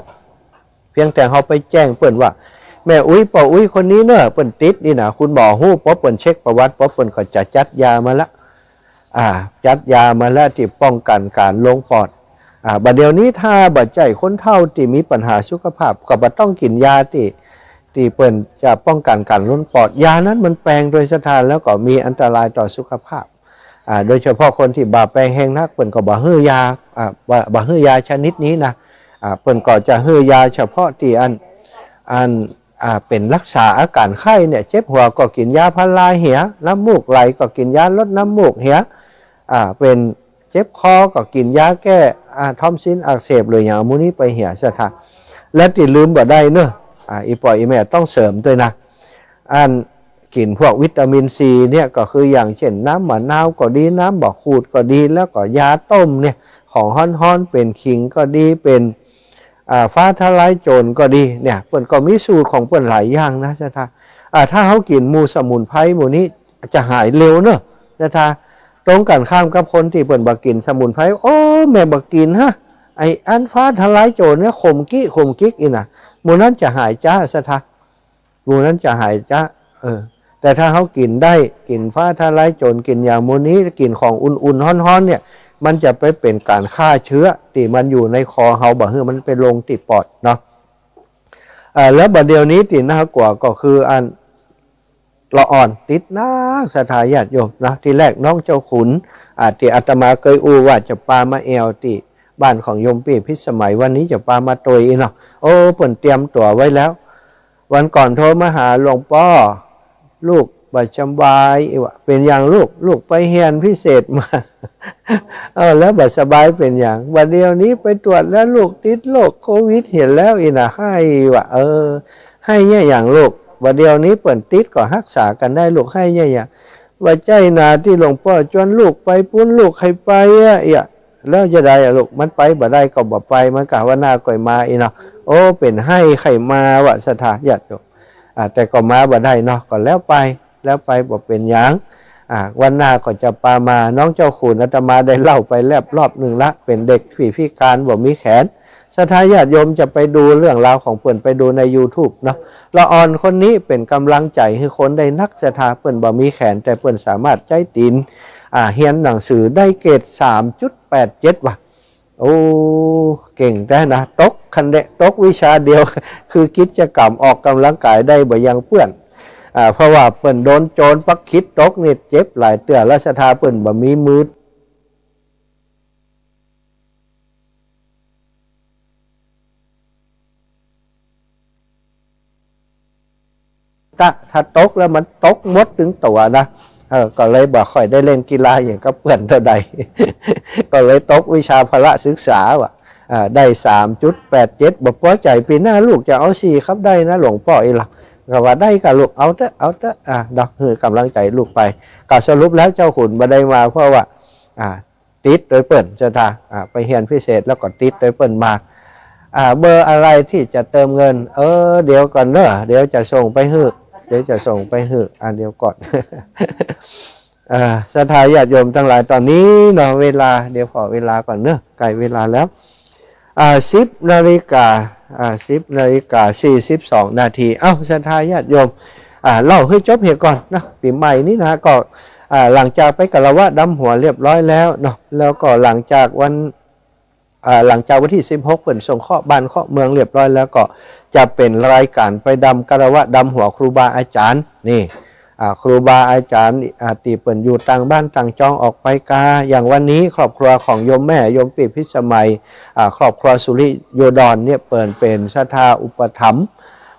เพียงแต่เฮาไปแจ้งเปิ้นว่า แม่อุ๊ย ป้ออุ๊ยคนนี้เนอะ เปิ้นติด อี่นะ คุณหมอฮู้ ป๊อปเปิ้นเช็คประวัติ ป๊อปเปิ้นก็จะจัดยามาละ อ่า จัดยามาละตี้ป้องกันการลงปอด อ่า บ่าเดี่ยวนี้ถ้าบ่ใจ้คนเฒ่าตี้มีปัญหาสุขภาพ ก็บ่ต้องกินยาตี้ ตี้เปิ้นจะป้องกันการลงปอด ยานั้นมันแปงโดย ศรัทธา แล้วก็มีอันตรายต่อสุขภาพ อ่า โดยเฉพาะคนตี้บ่าแปงแฮงนัก เปิ้นก็บ่หื้อยา อ่า บ่ บ่หื้อยาชนิดนี้นะ อ่า เปิ้นก็จะหื้อยาเฉพาะตี้อัน อัน อ่า เป็นรักษาอาการไข้เนี่ย เจ็บหัวก็กินยาพาราเหีย น้ำมูกไหลก็กินยาลดน้ำมูกเหีย อ่า เป็นเจ็บคอก็กินยาแก้ อ่า ทอนซิลอักเสบ หรืออย่างหมู่นี้ไปเหีย ศรัทธา และตี้ลืมบ่ได้เนอะ อ่า อี่ป้ออี่แม่ต้องเสริมด้วยนะ อัน กินพวกวิตามินซีเนี่ย ก็คืออย่างเช่นน้ำมะนาวก็ดี น้ำบ่าขูดก็ดี แล้วก็ยาต้มเนี่ย ของฮ้อนๆ เป็นขิงก็ดี เป็น อ่า ฟ้าทะลายโจรก็ดีเนี่ย เปิ้นก็มีสูตรของเปิ้นหลายอย่างนะ ศรัทธา อ่า ถ้าเฮากินหมู่สมุนไพรหมู่นี้จะหายเร็วเนอะ ศรัทธา ตรงกันข้ามกับคนตี้เปิ้นบ่กินสมุนไพร โอ้ แม่บ่กินฮะ ไอ้อันฟ้าทะลายโจรเนี่ย ขมกี้ขมกิก อี่นะ หมู่นั้นจะหายจ๊า ศรัทธา หมู่นั้นจะหายจ๊ะ เออ แต่ถ้าเฮากินได้ กินฟ้าทะลายโจร กินอย่างหมู่นี้ กินของอุ่นๆ ฮ้อนๆ เนี่ย มันจะไปเป็นการฆ่าเชื้อตี้มันอยู่ในคอเฮา บ่หื้อมันไปลงตี้ปอดเนาะ เอ่อ แล้วบ่าเดี่ยวนี้ตี้น่ากลัวก็คืออันละอ่อนติดนัก ศรัทธาญาติโยมนะ ทีแรกน้องเจ้าขุน อ่า ตี้อาตมาเกยอู้ว่าจะปามาแอ่วตี้บ้านของโยมปี้พิสมัย วันนี้จะปามาตวยเนาะ โอ้ เปิ้นเตรียมตั๋วไว้แล้ว วันก่อนโทรมาหาหลวงป้อ ลูก บ่สบายอีกวะ เป็นอย่างลูก ลูกไปเฮียนพิเศษมา เออ แล้วบ่สบายเป็นอย่าง บ่าเดี๋ยวนี้ไปตรวจแล้วลูกติดโรคโควิดเห็นแล้วอีน่ะ ไห้วะ เออ ไห้เนี่ยอย่างลูก บ่าเดี๋ยวนี้เปิ้นติดก็ฮักษากันได้ลูก ไห้เนี่ยอย่าง บ่ใจ้นาตี้หลวงป้อจวนลูกไปปุ้น ลูกใค่ไปอะ เอียะ แล้วจะใดอะลูก มันไปบ่ได้ก็บ่ไป มันกะว่าหน้าก่อยมาอีเนาะ โอ้ เป๋นไห้ใค่มาวะ ศรัทธาญาติโยม อ่า แต่ก็มาบ่ได้เนาะ ก็แล้วไป แล้วไปบ่เป๋นหยัง อ่า วันหน้าก็จะปามา น้องเจ้าขุนอาตมาได้เล่าไปแล้วรอบหนึ่งละ เป๋นเด็กผีพิการบ่มีแขน ศรัทธาญาติโยมจะไปดูเรื่องราวของเปิ้น ไปดูในยูทูบเนาะ ละอ่อนคนนี้เป๋นกำลังใจ๋หื้อคนได้นัก ศรัทธา เปิ้นบ่มีแขน แต่เปิ้นสามารถใจ๊ตี๋น อ่า เฮียนหนังสือได้เกรด สามจุดแปดเจ็ด ว่ะ โอ้ เก่งแต๊นะ ตกคะแนน ตกวิชาเดียว คือกิจกรรมออกกำลังกายได้บ่ยังเปื้อน อ่า เพราะว่าเปิ้นโดนโจรปักขิดตกนี่เจ็บหลายเตื้อ แล้วศรัทธาเปิ้นบ่มีมือ ถ้า ถ้าตกแล้วมันตกหมดตึงตั๋วนะ เออ ก็เลยบ่ค่อยได้เล่นกีฬาอย่างกับเปื้อนเท่าใด ก็เลยตกวิชาพละศึกษาว่ะ อ่า ได้ สามจุดแปดเจ็ด บ่ปอใจ๋ ปี๋หน้าลูกจะเอา สี่ ครับได้นะหลวงป้ออีหละ ก็ว่าได้กะลูก เอาเต๊อะ เอาเต๊อะ อ่า ดอกหื้อกำลังใจ๋ลูกไป ก็สรุปแล้วเจ้าขุนบ่ได้มาเพราะว่า อ่า ติดตวยเปิ้น ศรัทธา อ่า ไปเฮียนพิเศษแล้วก็ติดตวยเปิ้นมา อ่า เบอร์อะไรที่จะเติมเงิน เออ เดี๋ยวก่อนเนอะ เดี๋ยวจะส่งไปหื้อ เดี๋ยวจะส่งไปหื้อ อ่า เดี๋ยวก่อน อ่า ศรัทธาญาติโยมทั้งหลาย ต๋อนนี้เนาะ เวลา เดี๋ยวขอเวลาก่อนเนอะ ใกล้เวลาแล้ว อ่า สิบนาฬิกา อ่า สิบนาฬิกาสี่สิบสองนาที เอ้า ศรัทธาญาติโยม อ่า เล่าหื้อจบเหียก่อนเนาะ ปี๋ใหม่นี้นะ ก็ อ่า หลังจากไปคารวะดำหัวเรียบร้อยแล้วเนาะ แล้วก็หลังจากวัน อ่า หลังจากวันที่สิบหกเปิ้นส่งเคราะห์บ้านเคราะห์เมืองเรียบร้อยแล้ว ก็จะเป๋นรายการไปดำคารวะดำหัวครูบาอาจ๋ารย์ นี่ อ่า ครูบาอาจ๋ารย์ อ่า ตี้เปิ้นอยู่ต่างบ้านต่างจองออกไปกา อย่างวันนี้ครอบครัวของโยมแม่ โยมปี้พิสมัย อ่า ครอบครัวสุริโยดรเนี่ย เปิ้นเป๋นศรัทธาอุปถัมภ์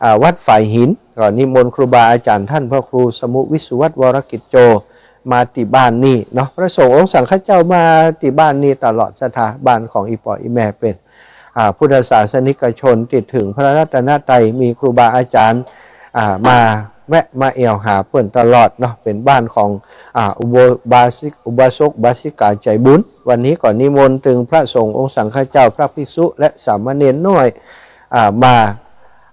อ่า วัดฝายหิน ก็นิมนต์ครูบาอาจ๋ารย์ท่านพระครูสมุวิสุวัตวรกิจโจ มาตี้บ้านนี่เนาะ พระสงฆ์องค์สังฆเจ้ามาตี้บ้านนี่ตลอด ศรัทธา บ้านของอี่ป้ออี่แม่เป๋น อ่า พุทธศาสนิกชนตี้เถิงพระรัตนตรัย มีครูบาอาจ๋ารย์ อ่า มาแวะมาแอ่วหาเปิ้นตลอดเนาะ เป๋นบ้านของ อ่า อุโบ- บาสิก- อุบาสกอุบาสิกาใจ๋บุญ วันนี้ก็นิมนต์เถิงพระสงฆ์องค์สังฆเจ้า พระภิกษุและสามเณรน้อย อ่า มา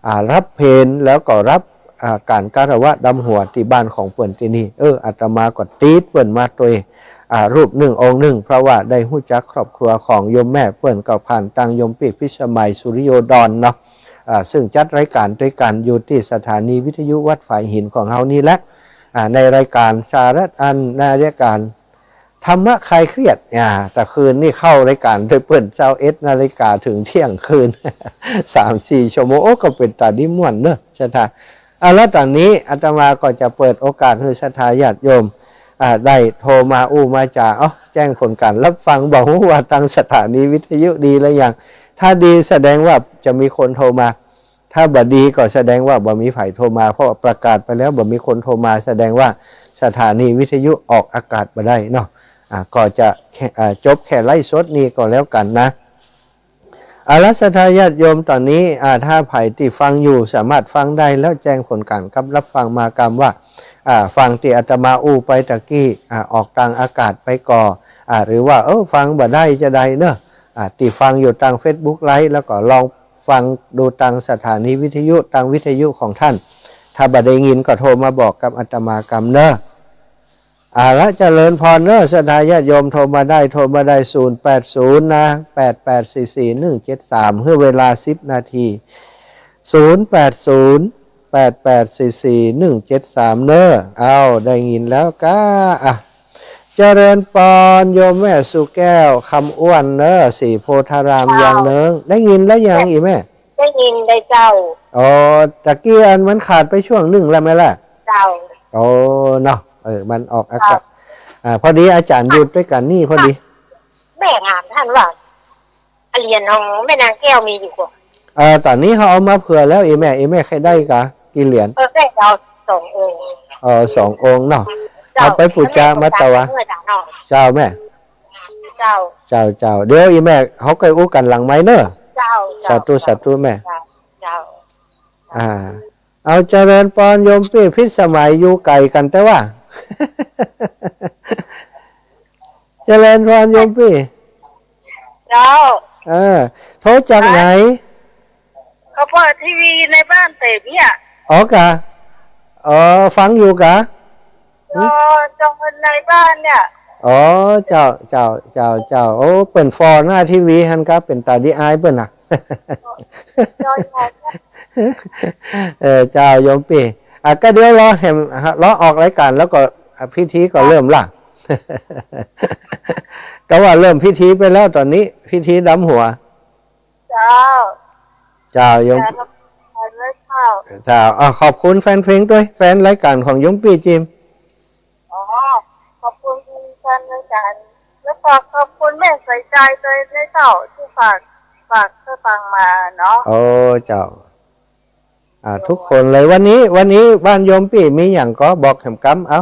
อ่า รับเพลแล้วก็รับ อ่า ก๋านคารวะดำหัวตี้บ้านของเปิ้นตี้นี่ เออ อาตมาก็ติดเปิ้นมาตวย อ่า รูปนึ่งองค์นึ่ง เพราะว่าได้ฮู้จักครอบครัวของโยมแม่เปิ้นก็ผ่านตางโยมปี้พิสมัยสุริโยดรเนาะ อ่า ซึ่งจัดรายการตวยกั๋นอยู่ตี้สถานีวิทยุวัดฝายหินของเฮานี่แหละ อ่า ในรายการสาระอัน ในรายการธรรมะคลายเครียด อ่า ตะคืนนี่เข้ารายการตวยเปิ้น ซาวเอ็ดนาฬิกาเถิงเที่ยงคืน สามสี่ชั่วโมง โอ้ ก็เป๋นต๋าดีม่วนเนอะ ศรัทธา อ่า แล้วต๋อนนี้อาตมาก็จะเปิดโอกาสหื้อศรัทธาญาติโยม อ่า ได้โทรมาอู้มาจ๋า เอ้า แจ้งผลก๋านรับฟัง บ่ฮู้ว่าตางสถานีวิทยุดีหรือยัง ถ้าดีแสดงว่าจะมีคนโทรมา ถ้าบ่ดีก็แสดงว่าบ่มีใผโทรมา เพราะว่าประกาศไปแล้วบ่มีคนโทรมา แสดงว่าสถานีวิทยุออกอากาศบ่ได้เนาะ อ่า ก็จะแค่- อ่า จบแค่ไลฟ์สดนี่ก็แล้วกั๋นนะ อาละ ศรัทธาญาติโยม ต๋อนนี้ อ่า ถ้าใผตี้ฟังอยู่สามารถฟังได้แล้ว แจ้งผลก๋านกับรับฟังมากำว่า อ่า ฟังตี้อาตมาอู้ไปตะกี้ อ่า ออกตางอากาศไปก่อ อ่า หรือว่า เออ ฟังบ่ได้จะใดเนอะ อ่า ตี้ฟังอยู่ตางเฟซบุ๊กไลฟ์ แล้วก็ลองฟังดูตางสถานีวิทยุ ตางวิทยุของต้าน ถ้าบ่ได้ยินก็โทรมาบอกกับอาตมากำเนอะ อาละ เจริญพรเนอะ ศรัทธาญาติโยม โทรมาได้ โทรมาได้ ศูนย์แปดศูนย์ นะ แปดแปดสี่สี่หนึ่งเจ็ดสาม หื้อเวลาสิบนาที ศูนย์แปดศูนย์ แปดแปดสี่สี่หนึ่งเจ็ดสาม เนอะ เอ้า ได้ยินแล้วก้า อ่ะ เจริญปอน โยมแม่สุแก้ว คำอ้วนเนอะ ศรีโพธาราม เจ้า อย่างเนิง ได้ยินแล้วยัง เจ้า อี่แม่ ได้ยินได้เจ้า อ๋อ ตะกี้อันมันขาดไปช่วงหนึ่งแล้วไหมล่ะ เจ้า โอ้ เนาะ เออ มันออกอากาศ เจ้า อ่า พอดีอาจ๋ารย์อยู่ด้วยกั๋นนี่พอดี แม่ถามต้านว่า เหรียญของแม่นางแก้วมีอยู่ก่อ เออ ต๋อนนี้เขาเอามาเผื่อแล้ว อี่แม่ อี่แม่ใค่ได้กา กี่เหรียญ เออ แม่เอาสององค์ อ๋อ สององค์เนาะ เอาไปปูชามาตะวะ เจ้าแม่ เจ้า เจ้า เดี๋ยวอีแม่เขาก็อู้กันหลังไมค์เนอะ เจ้า สาธุ เจ้า สาธุแม่ เจ้า เจ้า อ่า เอาเจริญพรโยมปี้พิสมัยอยู่ไกลกันแต่ว่า เจริญพรโยมปี้ เจ้า เออ โทรจากไหน เขาเปิดทีวีในบ้านเต็มเนี่ย อ๋อกะ อ๋อ ฟังอยู่กะ จอ จอในบ้านเนี่ย อ๋อ เจ้า เจ้า เจ้า เจ้า โอ้ เปิ้นฟอหน้าทีวีหั้นกะ เปิ้นตาดีอายเปิ้นน่ะ จอใหญ่ เออ เจ้าโยมปี้ อ่ะ ก็เดี๋ยวรอแหม รอออกรายการแล้วก็ อ่ะ พิธีก็เริ่มละ ก็ว่าเริ่มพิธีไปแล้วตอนนี้ พิธีดำหัว เจ้า เจ้าโยม เจ้า เจ้า อ่ะ ขอบคุณแฟนเพลงด้วย แฟนรายการของโยมปี้จิม อ๋อ ขอบคุณแฟนรายการ แล้วฝากขอบคุณแม่ใส่ใจด้วยนะเจ้า ที่ฝาก ฝากสตางค์มาเนาะ โอ้ เจ้า อ่า ทุกคนเลย วันนี้ วันนี้บ้านโยมปี้มีอย่างก็บอกแหมกำ เอา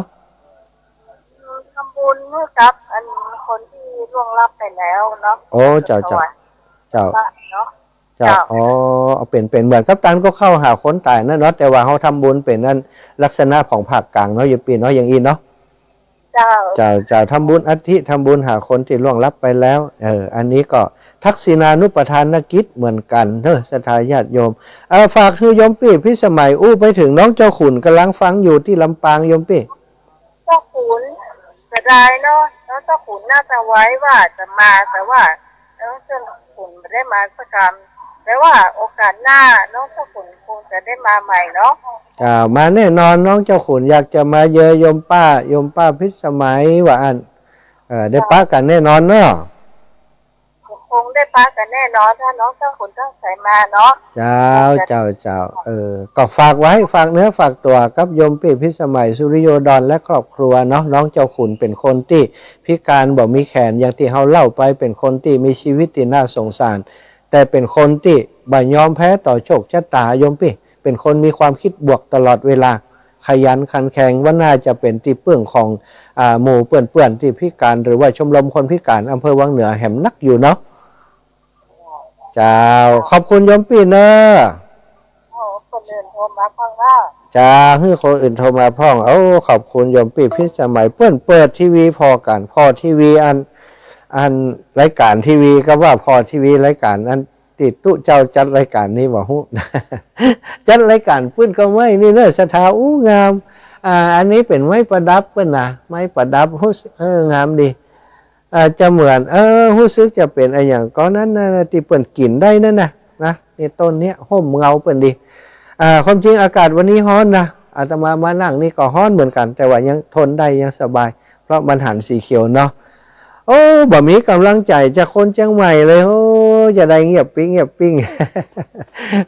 ทำบุญให้กับอันคนที่ล่วงลับไปแล้วเนาะ โอ้ เจ้า เจ้า เจ้า เนาะ เจ้า เจ้า อ๋อ เอาเป็น เป็นเหมือนกับตันก็เข้าหาคนตายนั่นเนาะ แต่ว่าเขาทำบุญเป็นนั่นลักษณะของภาคกลางเนาะ โยมปี้เนาะ อย่างอี้เนาะ เจ้า เจ้า เจ้า ทำบุญอัฐิ ทำบุญหาคนที่ล่วงลับไปแล้ว เออ อันนี้ก็ทักษิณานุปทานกิจเหมือนกันเนอะ ศรัทธาญาติโยม เออ ฝากคือโยมปี้พิสมัยอู้ไปถึงน้องเจ้าขุนกำลังฟังอยู่ที่ลำปางโยมปี้ เจ้าขุนเสียดายเนาะ น้องเจ้าขุนน่าจะไว้ว่าจะมา แต่ว่าน้องเจ้าขุนไม่ได้มาสักคำ แต่ว่าโอกาสหน้าน้องเจ้าขุนคงจะได้มาใหม่เนาะ อ่า มาแน่นอน น้องเจ้าขุนอยากจะมาเยอโยมป้า โยมป้าพิสมัยว่าอัน เออ ได้ปะกันแน่นอนเนาะ คงได้ปะกันแน่นอน ถ้าน้องเจ้าขุนตั้งใจมาเนาะ เจ้า เจ้า เจ้า เออ ก็ฝากไว้ ฝากเนื้อฝากตัวกับโยมปี้พิสมัย สุริโยดร และครอบครัวเนาะ น้องเจ้าขุนเป็นคนที่พิการบ่มีแขน อย่างที่เขาเล่าไป เป็นคนที่มีชีวิตที่น่าสงสาร แต่เป็นคนที่บ่ยอมแพ้ต่อโชคชะตาโยมปี้ เป็นคนมีความคิดบวกตลอดเวลา ขยันขันแข็ง ว่าน่าจะเป็นที่พึ่งของ อ่า หมู่เปื่อนๆที่พิการ หรือว่าชมรมคนพิการอำเภอวังเหนือแหมนักอยู่เนาะ เจ้า ขอบคุณโยมปี้เนอะ โอ้ คนอื่นโทรมาฟังแล้ว เจ้า หื้อคนอื่นโทรมาพ่อง โอ้ ขอบคุณโยมปี้พิสมัย เปิ้นเปิดทีวีพอกัน พอทีวีอัน อันรายการทีวีก็ว่าพอทีวีรายการอัน ติดตุ๊เจ้าจัดรายการนี้บ่ฮู้ จัดรายการปื้นก็ไม่นี่เนอะ ศรัทธาอู้งาม อ่า อันนี้เป็นไม้ประดับเปิ้นนะ ไม้ประดับ ฮู้ เออ งามดี อ่า จะเหมือน เออ ฮู้สึกจะเป็นอะหยังก็นั้นนะ ที่เปิ้นกินได้นั่นนะ นะ นี่ต้นเนี้ย ห่มเงาเปิ้นดี อ่า ความจริงอากาศวันนี้ฮ้อนนะ อาตมามานั่งนี่ก็ฮ้อนเหมือนกัน แต่ว่ายังทนได้ ยังสบาย เพราะมันหันสีเขียวเนาะ โอ้ บ่มีกำลังใจจากคนเจียงใหม่เลย โอ้ จะได้เงียบปิ้ง เงียบปิ้ง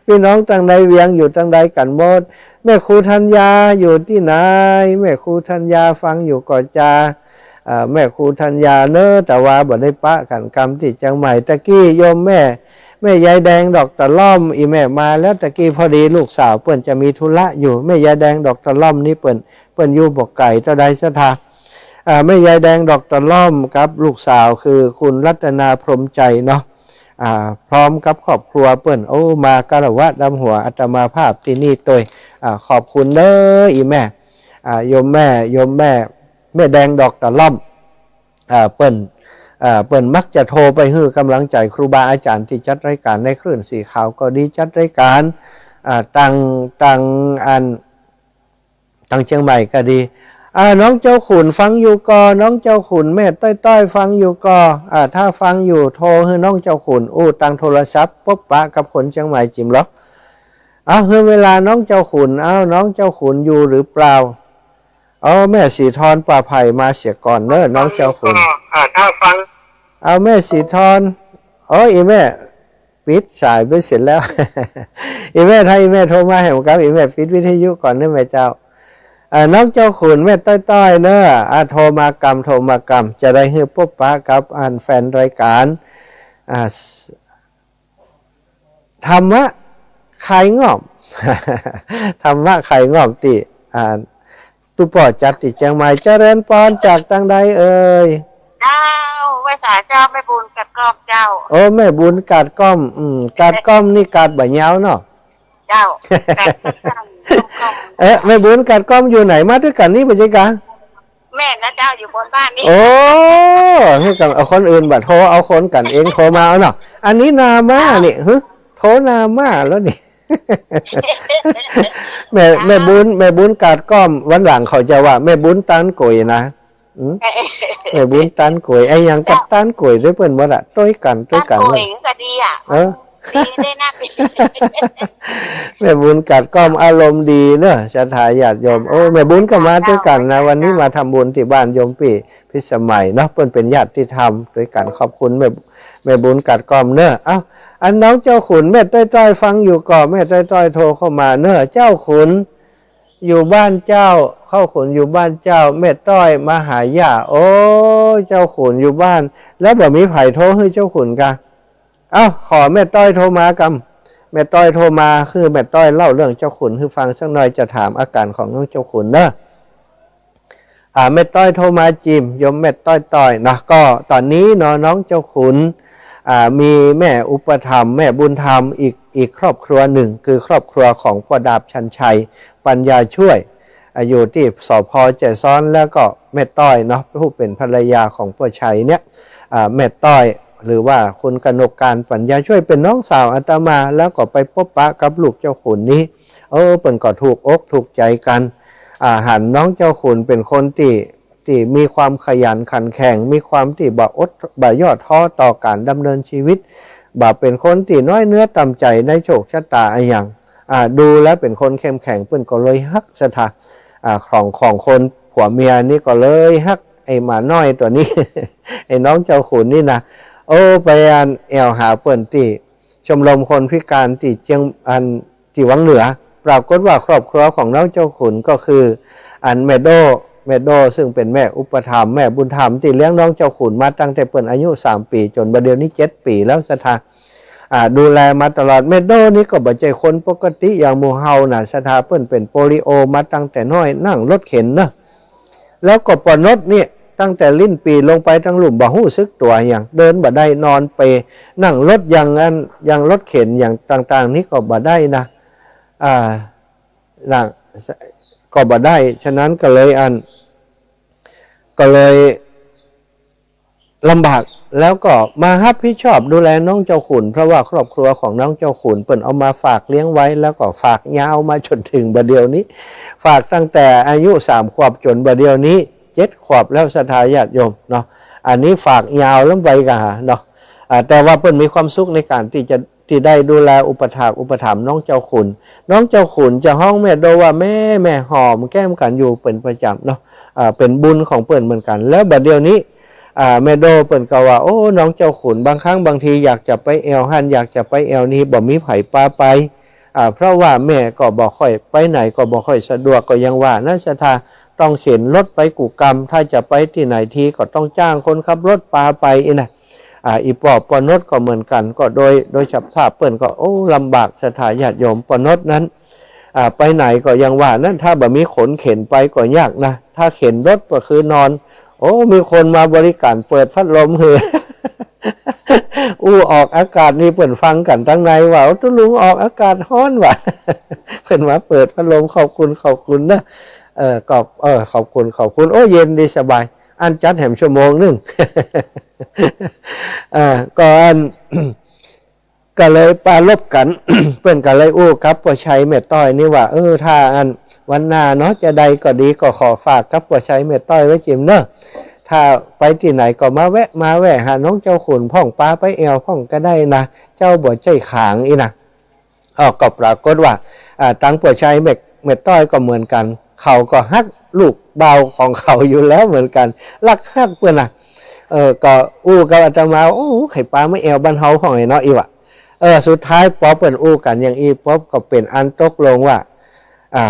พี่น้องตังใดเวียงอยู่ตังใดกันหมด แม่ครูธัญญาอยู่ที่ไหน แม่ครูธัญญาฟังอยู่ก่อจา อ่า แม่ครูธัญญาเนอะ แต่ว่าบ่ได้ปะกันกำที่เจียงใหม่ ตะกี้โยมแม่ แม่ยายแดงดอกตะล่อม อีแม่มาแล้วตะกี้ พอดีลูกสาวเปิ้นจะมีธุระอยู่ แม่ยายแดงดอกตะล่อมนี่เปิ้น เปิ้นอยู่บ่ไกลเต้าใดศรัทธา อ่า แม่ยายแดงดอกตะล่อมกับลูกสาวคือคุณรัตนาพรหมใจเนาะ อ่า พร้อมกับครอบครัวเปิ้น โอ้ มาคารวะดำหัวอาตมาภาพที่นี่ตวย อ่า ขอบคุณเด้ออีแม่ อ่า โยมแม่ โยมแม่ แม่แดงดอกตะล่อม อ่า เปิ้น อ่า เปิ้นมักจะโทรไปหื้อกำลังใจครูบาอาจารย์ที่จัดรายการในคลื่นสีขาวก็ดี จัดรายการ อ่า ตัง ตังอัน ตังเจียงใหม่ก็ดี อ่า น้องเจ้าขุนฟังอยู่ก่อ น้องเจ้าขุนแม่ต้อยๆฟังอยู่ก่อ อ่า ถ้าฟังอยู่โทรหื้อน้องเจ้าขุนอู้ตังโทรศัพท์ ปบปะกับคนเจียงใหม่จิมหรอก เอา หื้อเวลาน้องเจ้าขุน เอา น้องเจ้าขุนอยู่หรือเปล่า เอา แม่สีทรป่าไผ่มาเสียก่อนเนอะ น้องเจ้าขุน อ่า ถ้าฟัง เอา แม่สีทร โอ้ย อีแม่ ปิดสายไปเสร็จแล้ว อีแม่ ถ้าอีแม่โทรมาแหมกำ อีแม่ปิดวิทยุก่อนเนอะแม่เจ้า อ่า น้องเจ้าขุนแม่ต้อยๆเนอะ อ่า โทรมากำ โทรมากำ จะได้หื้อปบปะกับอันแฟนรายการ อ่า ธรรมะคลายง่อม ธรรมะคลายง่อมติ อ่า ตุ๊ปอจัดที่เชียงใหม่ เจริญพร จากทางใดเอ่ย เจ้า ไหว้สาเจ้า แม่บุญกาดก้อมเจ้า โอ้ แม่บุญกาดก้อม อืม กาดก้อมนี่กาดบ่ายาวเนาะ เจ้า กาดก้อม เอ๊ะ แม่บุญกาดก้อมอยู่ไหน มาด้วยกันนี่บ่ใช่กะ แม่นะเจ้า อยู่บนบ้านนี่ โอ้ ให้กับเอาคนอื่นบ่โทร เอาคนกันเองโทรมาเอาเนาะ อันนี้นามานี่ ฮะ โทรนามาแล้วนี่ แม่ แม่บุญ แม่บุญกาดก้อม วันหลังเขาจะว่า แม่บุญต้านก๋วยนะ อืม แม่บุญต้านก๋วย ไอ้หยังกับต้านก๋วยด้วยเปิ้นหมดอะ ด้วยกัน ด้วยกัน ต้านก๋วยก็ดีอะ เออ ดีได้นะ แม่บุญกาดก้อมอารมณ์ดีเนอะ ศรัทธาญาติโยม โอ้ แม่บุญก็มาด้วยกันนะ วันนี้มาทำบุญที่บ้านโยมปี้พิสมัยเนาะ เปิ้นเป็นญาติธรรมด้วยกัน ขอบคุณแม่ แม่บุญกาดก้อมเนอะ เอ้า อันน้องเจ้าขุน แม่ต้อยๆ ฟังอยู่ก่อ แม่ต้อยๆ โทรเข้ามาเนอะ เจ้าขุน อยู่บ้านเจ้า เข้าขุนอยู่บ้านเจ้า แม่ต้อยมาหาย่า โอ้ เจ้าขุนอยู่บ้าน แล้วบ่มีไผโทรให้เจ้าขุนกะ เอ้า ขอแม่ต้อยโทรมากำ แม่ต้อยโทรมา คือแม่ต้อยเล่าเรื่องเจ้าขุนให้ฟังสักหน่อย จะถามอาการของน้องเจ้าขุนเนอะ อ่า แม่ต้อยโทรมาจิม โยมแม่ต้อยๆ เนาะ ก็ตอนนี้เนาะ น้องเจ้าขุน อ่า มีแม่อุปถัมภ์ แม่บุญธรรม อีก อีกครอบครัวหนึ่ง คือครอบครัวของพ่อดาบชันชัย ปัญญาช่วย อ่า อยู่ที่สภ.แจซ้อน แล้วก็แม่ต้อยเนาะ ผู้เป็นภรรยาของป้อชัยเนี่ย อ่า แม่ต้อย หรือว่าคุณกนกการ ปัญญาช่วย เป็นน้องสาวอาตมา แล้วก็ไปพบปะกับลูกเจ้าขุนนี้ เออ เปิ้นก็ถูกอกถูกใจกัน อ่า หันน้องเจ้าขุนเป็นคนที่ ที่มีความขยันขันแข็ง มีความที่บ่อด บ่ย่อท้อต่อการดำเนินชีวิต บ่เป็นคนที่น้อยเนื้อต่ำใจในโชคชะตาอะหยัง อ่า ดูแล้วเป็นคนเข้มแข็ง เปิ้นก็เลยฮักศรัทธา อ่า ของ ของคนผัวเมียนี่ก็เลยฮักไอ้หมาน้อยตัวนี้ ไอ้น้องเจ้าขุนนี่นะ โอ้ ไปอันแอวหาเปิ้นตี้ชมรมคนพิการตี้เจียง อันตี้วังเหนือ ปรากฏว่าครอบครัวของน้องเจ้าขุนก็คือ อันแม่โด้ แม่โด้ซึ่งเป็นแม่อุปถัมภ์ แม่บุญธรรมตี้เลี้ยงน้องเจ้าขุนมาตั้งแต่เปิ้นอายุสามปี๋ จ๋นบ่าเดี่ยวนี้เจ็ดปี๋แล้วศรัทธา อ่า ดูแลมาตลอด แม่โด้นี่ก็บ่ใจ้คนปกติอย่างหมู่เฮานะศรัทธา เปิ้นเป็นโปลิโอมาตั้งแต่น้อย นั่งรถเข็นเนาะ แล้วก็ป้อนดนี่ตั้งแต่ลิ้นปี่ลงไปตังลุ่มบ่ฮู้สึกตั๋วหยัง เดินบ่ได้ นอนเปล นั่งรถอย่างอัน อย่างรถเข็นอย่างต่างๆ นี่ก็บ่ได้นะ อ่า นั่ง ก็บ่ได้ ฉะนั้นก็เลยอัน ก็เลย ลำบาก แล้วก็มาฮับผิดชอบดูแลน้องเจ้าขุน เพราะว่าครอบครัวของน้องเจ้าขุนเปิ้นเอามาฝากเลี้ยงไว้ แล้วก็ฝากยาวมาจ๋นถึงบ่าเดี่ยวนี้ ฝากตั้งแต่อายุสามขวบจ๋นบ่าเดี่ยวนี้เจ็ดขวบแล้วศรัทธาญาติโยมเนาะ อันนี้ฝากยาวล้ำไปกะเนาะ อ่า แต่ว่าเปิ้นมีความสุขในการที่จะ ที่ได้ดูแลอุปถากอุปถัมภ์น้องเจ้าขุน น้องเจ้าขุนจะฮ้องแม่โด้ว่าแม่ แม่ หอมแก้มกันอยู่เป็นประจำเนาะ อ่า เป็นบุญของเปิ้นเหมือนกัน แล้วบ่าเดี่ยวนี้ อ่า แม่โด้เปิ้นก็ว่า โอ้ น้องเจ้าขุน บางครั้งบางทีอยากจะไปแอ่วหั้น อยากจะไปแอ่วนี่ บ่มีไผปาไป อ่า เพราะว่าแม่ก็บ่ค่อยไปไหน ก็บ่ค่อยสะดวก ก็ยังว่านะศรัทธา ต้องเข็นรถไปกู้กำ ถ้าจะไปตี้ไหนทีก็ต้องจ้างคนขับรถปาไปอี้นะ อ่า อี่ป้อป้อนดก็เหมือนกัน ก็โดย โดยสภาพเปิ้นก็ โอ้ ลำบากศรัทธาญาติโยม ป้อนดนั้น อ่า ไปไหนก็ยังว่านั้น ถ้าบ่มีคนเข็นไปก็ยากนะ ถ้าเข็นรถก็คือนอน โอ้ มีคนมาบริการเปิดพัดลมหื้อ อู้ออกอากาศนี่เปิ้นฟังกันตังในว่า โอ้ ตุ๊ลุงออกอากาศฮ้อนว่ะ เปิ้นมาเปิดพัดลม ขอบคุณ ขอบคุณนะ เออ ก็ เออ ขอบคุณ ขอบคุณ โอ้ เย็นดีสบาย อันจัดแหมชั่วโมงหนึ่ง อ่า ก็อัน ก็เลยปรารภกัน เปิ้นก็เลยอู้กับป้อชัยแม่ต้อยนี่ว่า เออ ถ้าอันวันหน้าเนาะ จะใดก็ดี ก็ขอฝากกับป้อชัยแม่ต้อยไว้จิมเนอะ ถ้าไปตี้ไหนก็มาแวะ มาแวะหาน้องเจ้าขุนพ่อง ปาไปแอ่วพ่องก็ได้นะ เจ้าบ่ใจ้ขางอี้นะ อ้อ ก็ปรากฏว่า อ่า ตังป้อชัยแม่ แม่ต้อยก็เหมือนกัน เขาก็ฮักลูกบ่าวของเขาอยู่แล้วเหมือนกัน ฮักฮักเปิ้นนะ เออ ก็อู้กับอาตมา โอ้ ใค่ปามาแอ่วบ้านเฮาพ่องไอ้เนาะ อี้ว่ะ เออ สุดท้ายปอเปิ้นอู้กันอย่างอี้ปุ๊บ ก็เป็นอันตกลงว่า อ่า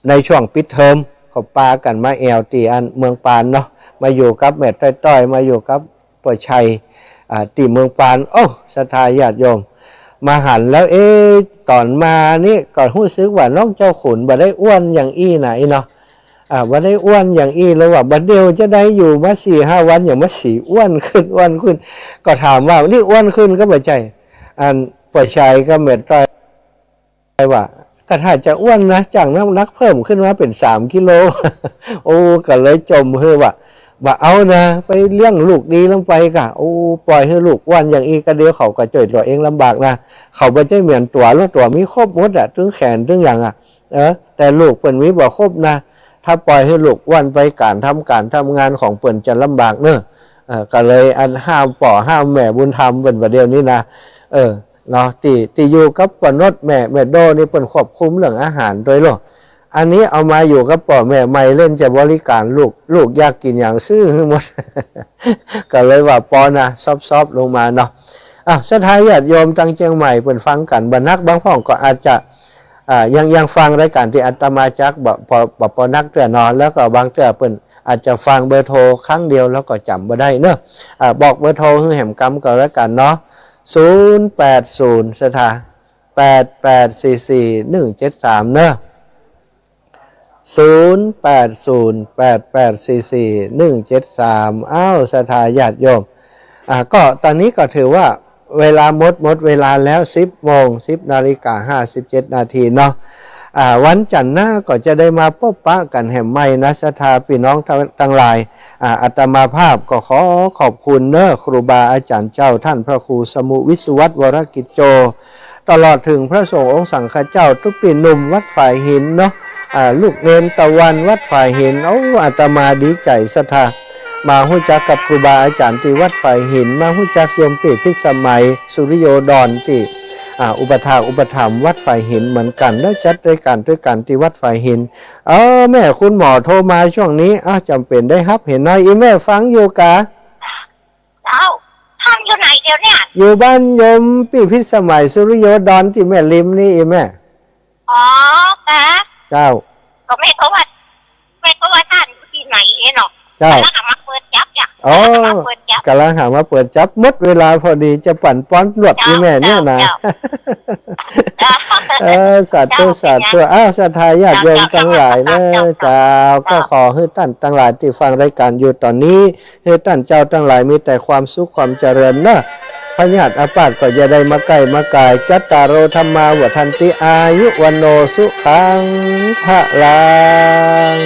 ในช่วงปิดเทอม ก็ปากันมาแอ่วตี้อันเมืองปานเนาะ มาอยู่กับแม่ต้อยๆ มาอยู่กับป้อชัย อ่า ตี้เมืองปาน โอ้ ศรัทธาญาติโยม มาหันแล้ว เอ๊ะ ต๋อนมานี่ก็ฮู้สึกว่าน้องเจ้าขุนบ่ได้อ้วนอย่างอี้นะ อี้เนาะ อ่า บ่ได้อ้วนอย่างอี้แล้วว่า บ่าเดียวจะได้อยู่มาสี่ห้าวัน อย่างมาสี่ อ้วนขึ้น อ้วนขึ้น ก็ถามว่า นี่อ้วนขึ้นก็บ่ใจ้ อัน ป้อจายก็แม่ต้อยว่า ก็ถ้าจะอ้วนนะ จากน้ำหนักเพิ่มขึ้นมาเป็นสามกิโล โอ้ ก็เลยจ่มหื้อว่า บ่าเอานะ ไปเลี้ยงลูกดีลงไปก่ะ โอ้ ปล่อยหื้อลูกอ้วนอย่างอี้ก็เดี๋ยวเขาก็จ้วยตั๋วเองลำบากนะ เขาบ่ใจ้เหมือนตั๋ว แล้วตั๋วมีครบหมดอะ ตึงแขนตึงอย่างอะ เออ แต่ลูกเปิ้นมีบ่ครบนะ ถ้าปล่อยหื้อลูกอ้วนไป ก๋านทำก๋านทำงานของเปิ้นจะลำบากเนอะ เออ ก็เลยอันห้ามป้อห้ามแม่บุญธรรมเปิ้นบ่าเดียวนี้นะ เออ เนาะ ตี้ ตี้อยู่กับป้อนดแม่ แม่โดนี่เปิ้นควบคุมเรื่องอาหารโดยโลด อันนี้เอามาอยู่กับป้อแม่ใหม่เล่นจะบริการลูก ลูกอยากกินอย่างซื้อหื้อหมด ก็เลยว่าปอนะ ซอบๆ ลงมาเนาะ อ่ะ ศรัทธาญาติโยมตังเจียงใหม่เปิ้นฟังกั๋นบ่นัก บางพ่องก็อาจจะ อ่า ยัง ยังฟังรายการตี้อาตมาจัดบ่ บ่ บ่ บ่นักเตื้อเนาะ แล้วก็บางเตื้อเปิ้นอาจจะฟังเบอร์โทรครั้งเดียวแล้วก็จ๋ำบ่ได้เนาะ อ่า บอกเบอร์โทรหื้อแหมกำก็แล้วกั๋นเนาะ ศูนย์แปดศูนย์ ศรัทธา แปดแปดสี่สี่หนึ่งเจ็ดสาม เนาะ ศูนย์แปดศูนย์แปดแปดสี่สี่หนึ่งเจ็ดสาม อ้าว ศรัทธาญาติโยม อ่า ก็ตอนนี้ก็ถือว่าเวลาหมด หมดเวลาแล้ว สิบโมง สิบนาฬิกาห้าสิบเจ็ดนาทีเนาะ อ่า วันจันทร์หน้าก็จะได้มาปะปะกั๋นแหมใหม่นะ ศรัทธาปี้น้องตังหลาย อ่า อาตมาภาพก็ขอขอบคุณเนอะ ครูบาอาจ๋ารย์เจ้า ต้านพระครูสมุห์วิสุวัฒน์ วรกิจโจ ตลอดเถิงพระสงฆ์องค์สังฆเจ้า ตุ๊ปี้หนุ่มวัดฝายหินเนาะ อ่า ลูกเณรตะวันวัดฝายหิน โอ้ อาตมาดีใจ๋ ศรัทธา มาฮู้จักกับครูบาอาจ๋ารย์ตี้วัดฝายหิน มาฮู้จักโยมปี้พิสมัย สุริโยดรตี้ อ่า อุปัฏฐากอุปถัมภ์วัดฝายหินเหมือนกั๋น แล้วจัดรายการด้วยกั๋นตี้วัดฝายหิน เออ แม่คุณหมอโทรมาช่วงนี้ อ้าว จ๋ำเป๋นได้ฮับเห็นหน้อย อี่แม่ฟังอยู่กา เจ้า ท่านอยู่ไหนเดี๋ยวเนี่ย อยู่บ้านโยมปี้พิสมัย สุริโยดรตี้แม่ริมนี่ อี่แม่ อ๋อ ค่ะ เจ้า ก็แม่ก็ว่า แม่ก็ว่าท่านอยู่ตี้ไหนเนี่ยเนาะ เจ้า ก๋ำลังหามาเปิดจับจ้ะ อ๋อ ก๋ำลังหามาเปิดจับ ก๋ำลังหามาเปิดจับ หมดเวลาพอดี จะปั่นป้อนหลวด เจ้า อี่แม่เนี่ยนะ เจ้า เจ้า เออ สาธุ เจ้า สาธุ อ้าว ศรัทธาญาติโยมตังหลายเนอะ เจ้า เจ้า ก็ขอหื้อต้านตังหลายตี้ฟังรายการอยู่ต๋อนนี้ หื้อต้านเจ้าตังหลายมีแต่ความสุขความเจริญเนอะ พยาธิอาพาธก็อย่าได้มาใก้มากาย จัตตาโรธัมมา วัฑฒันติ อายุ วัณโณ สุขัง พลัง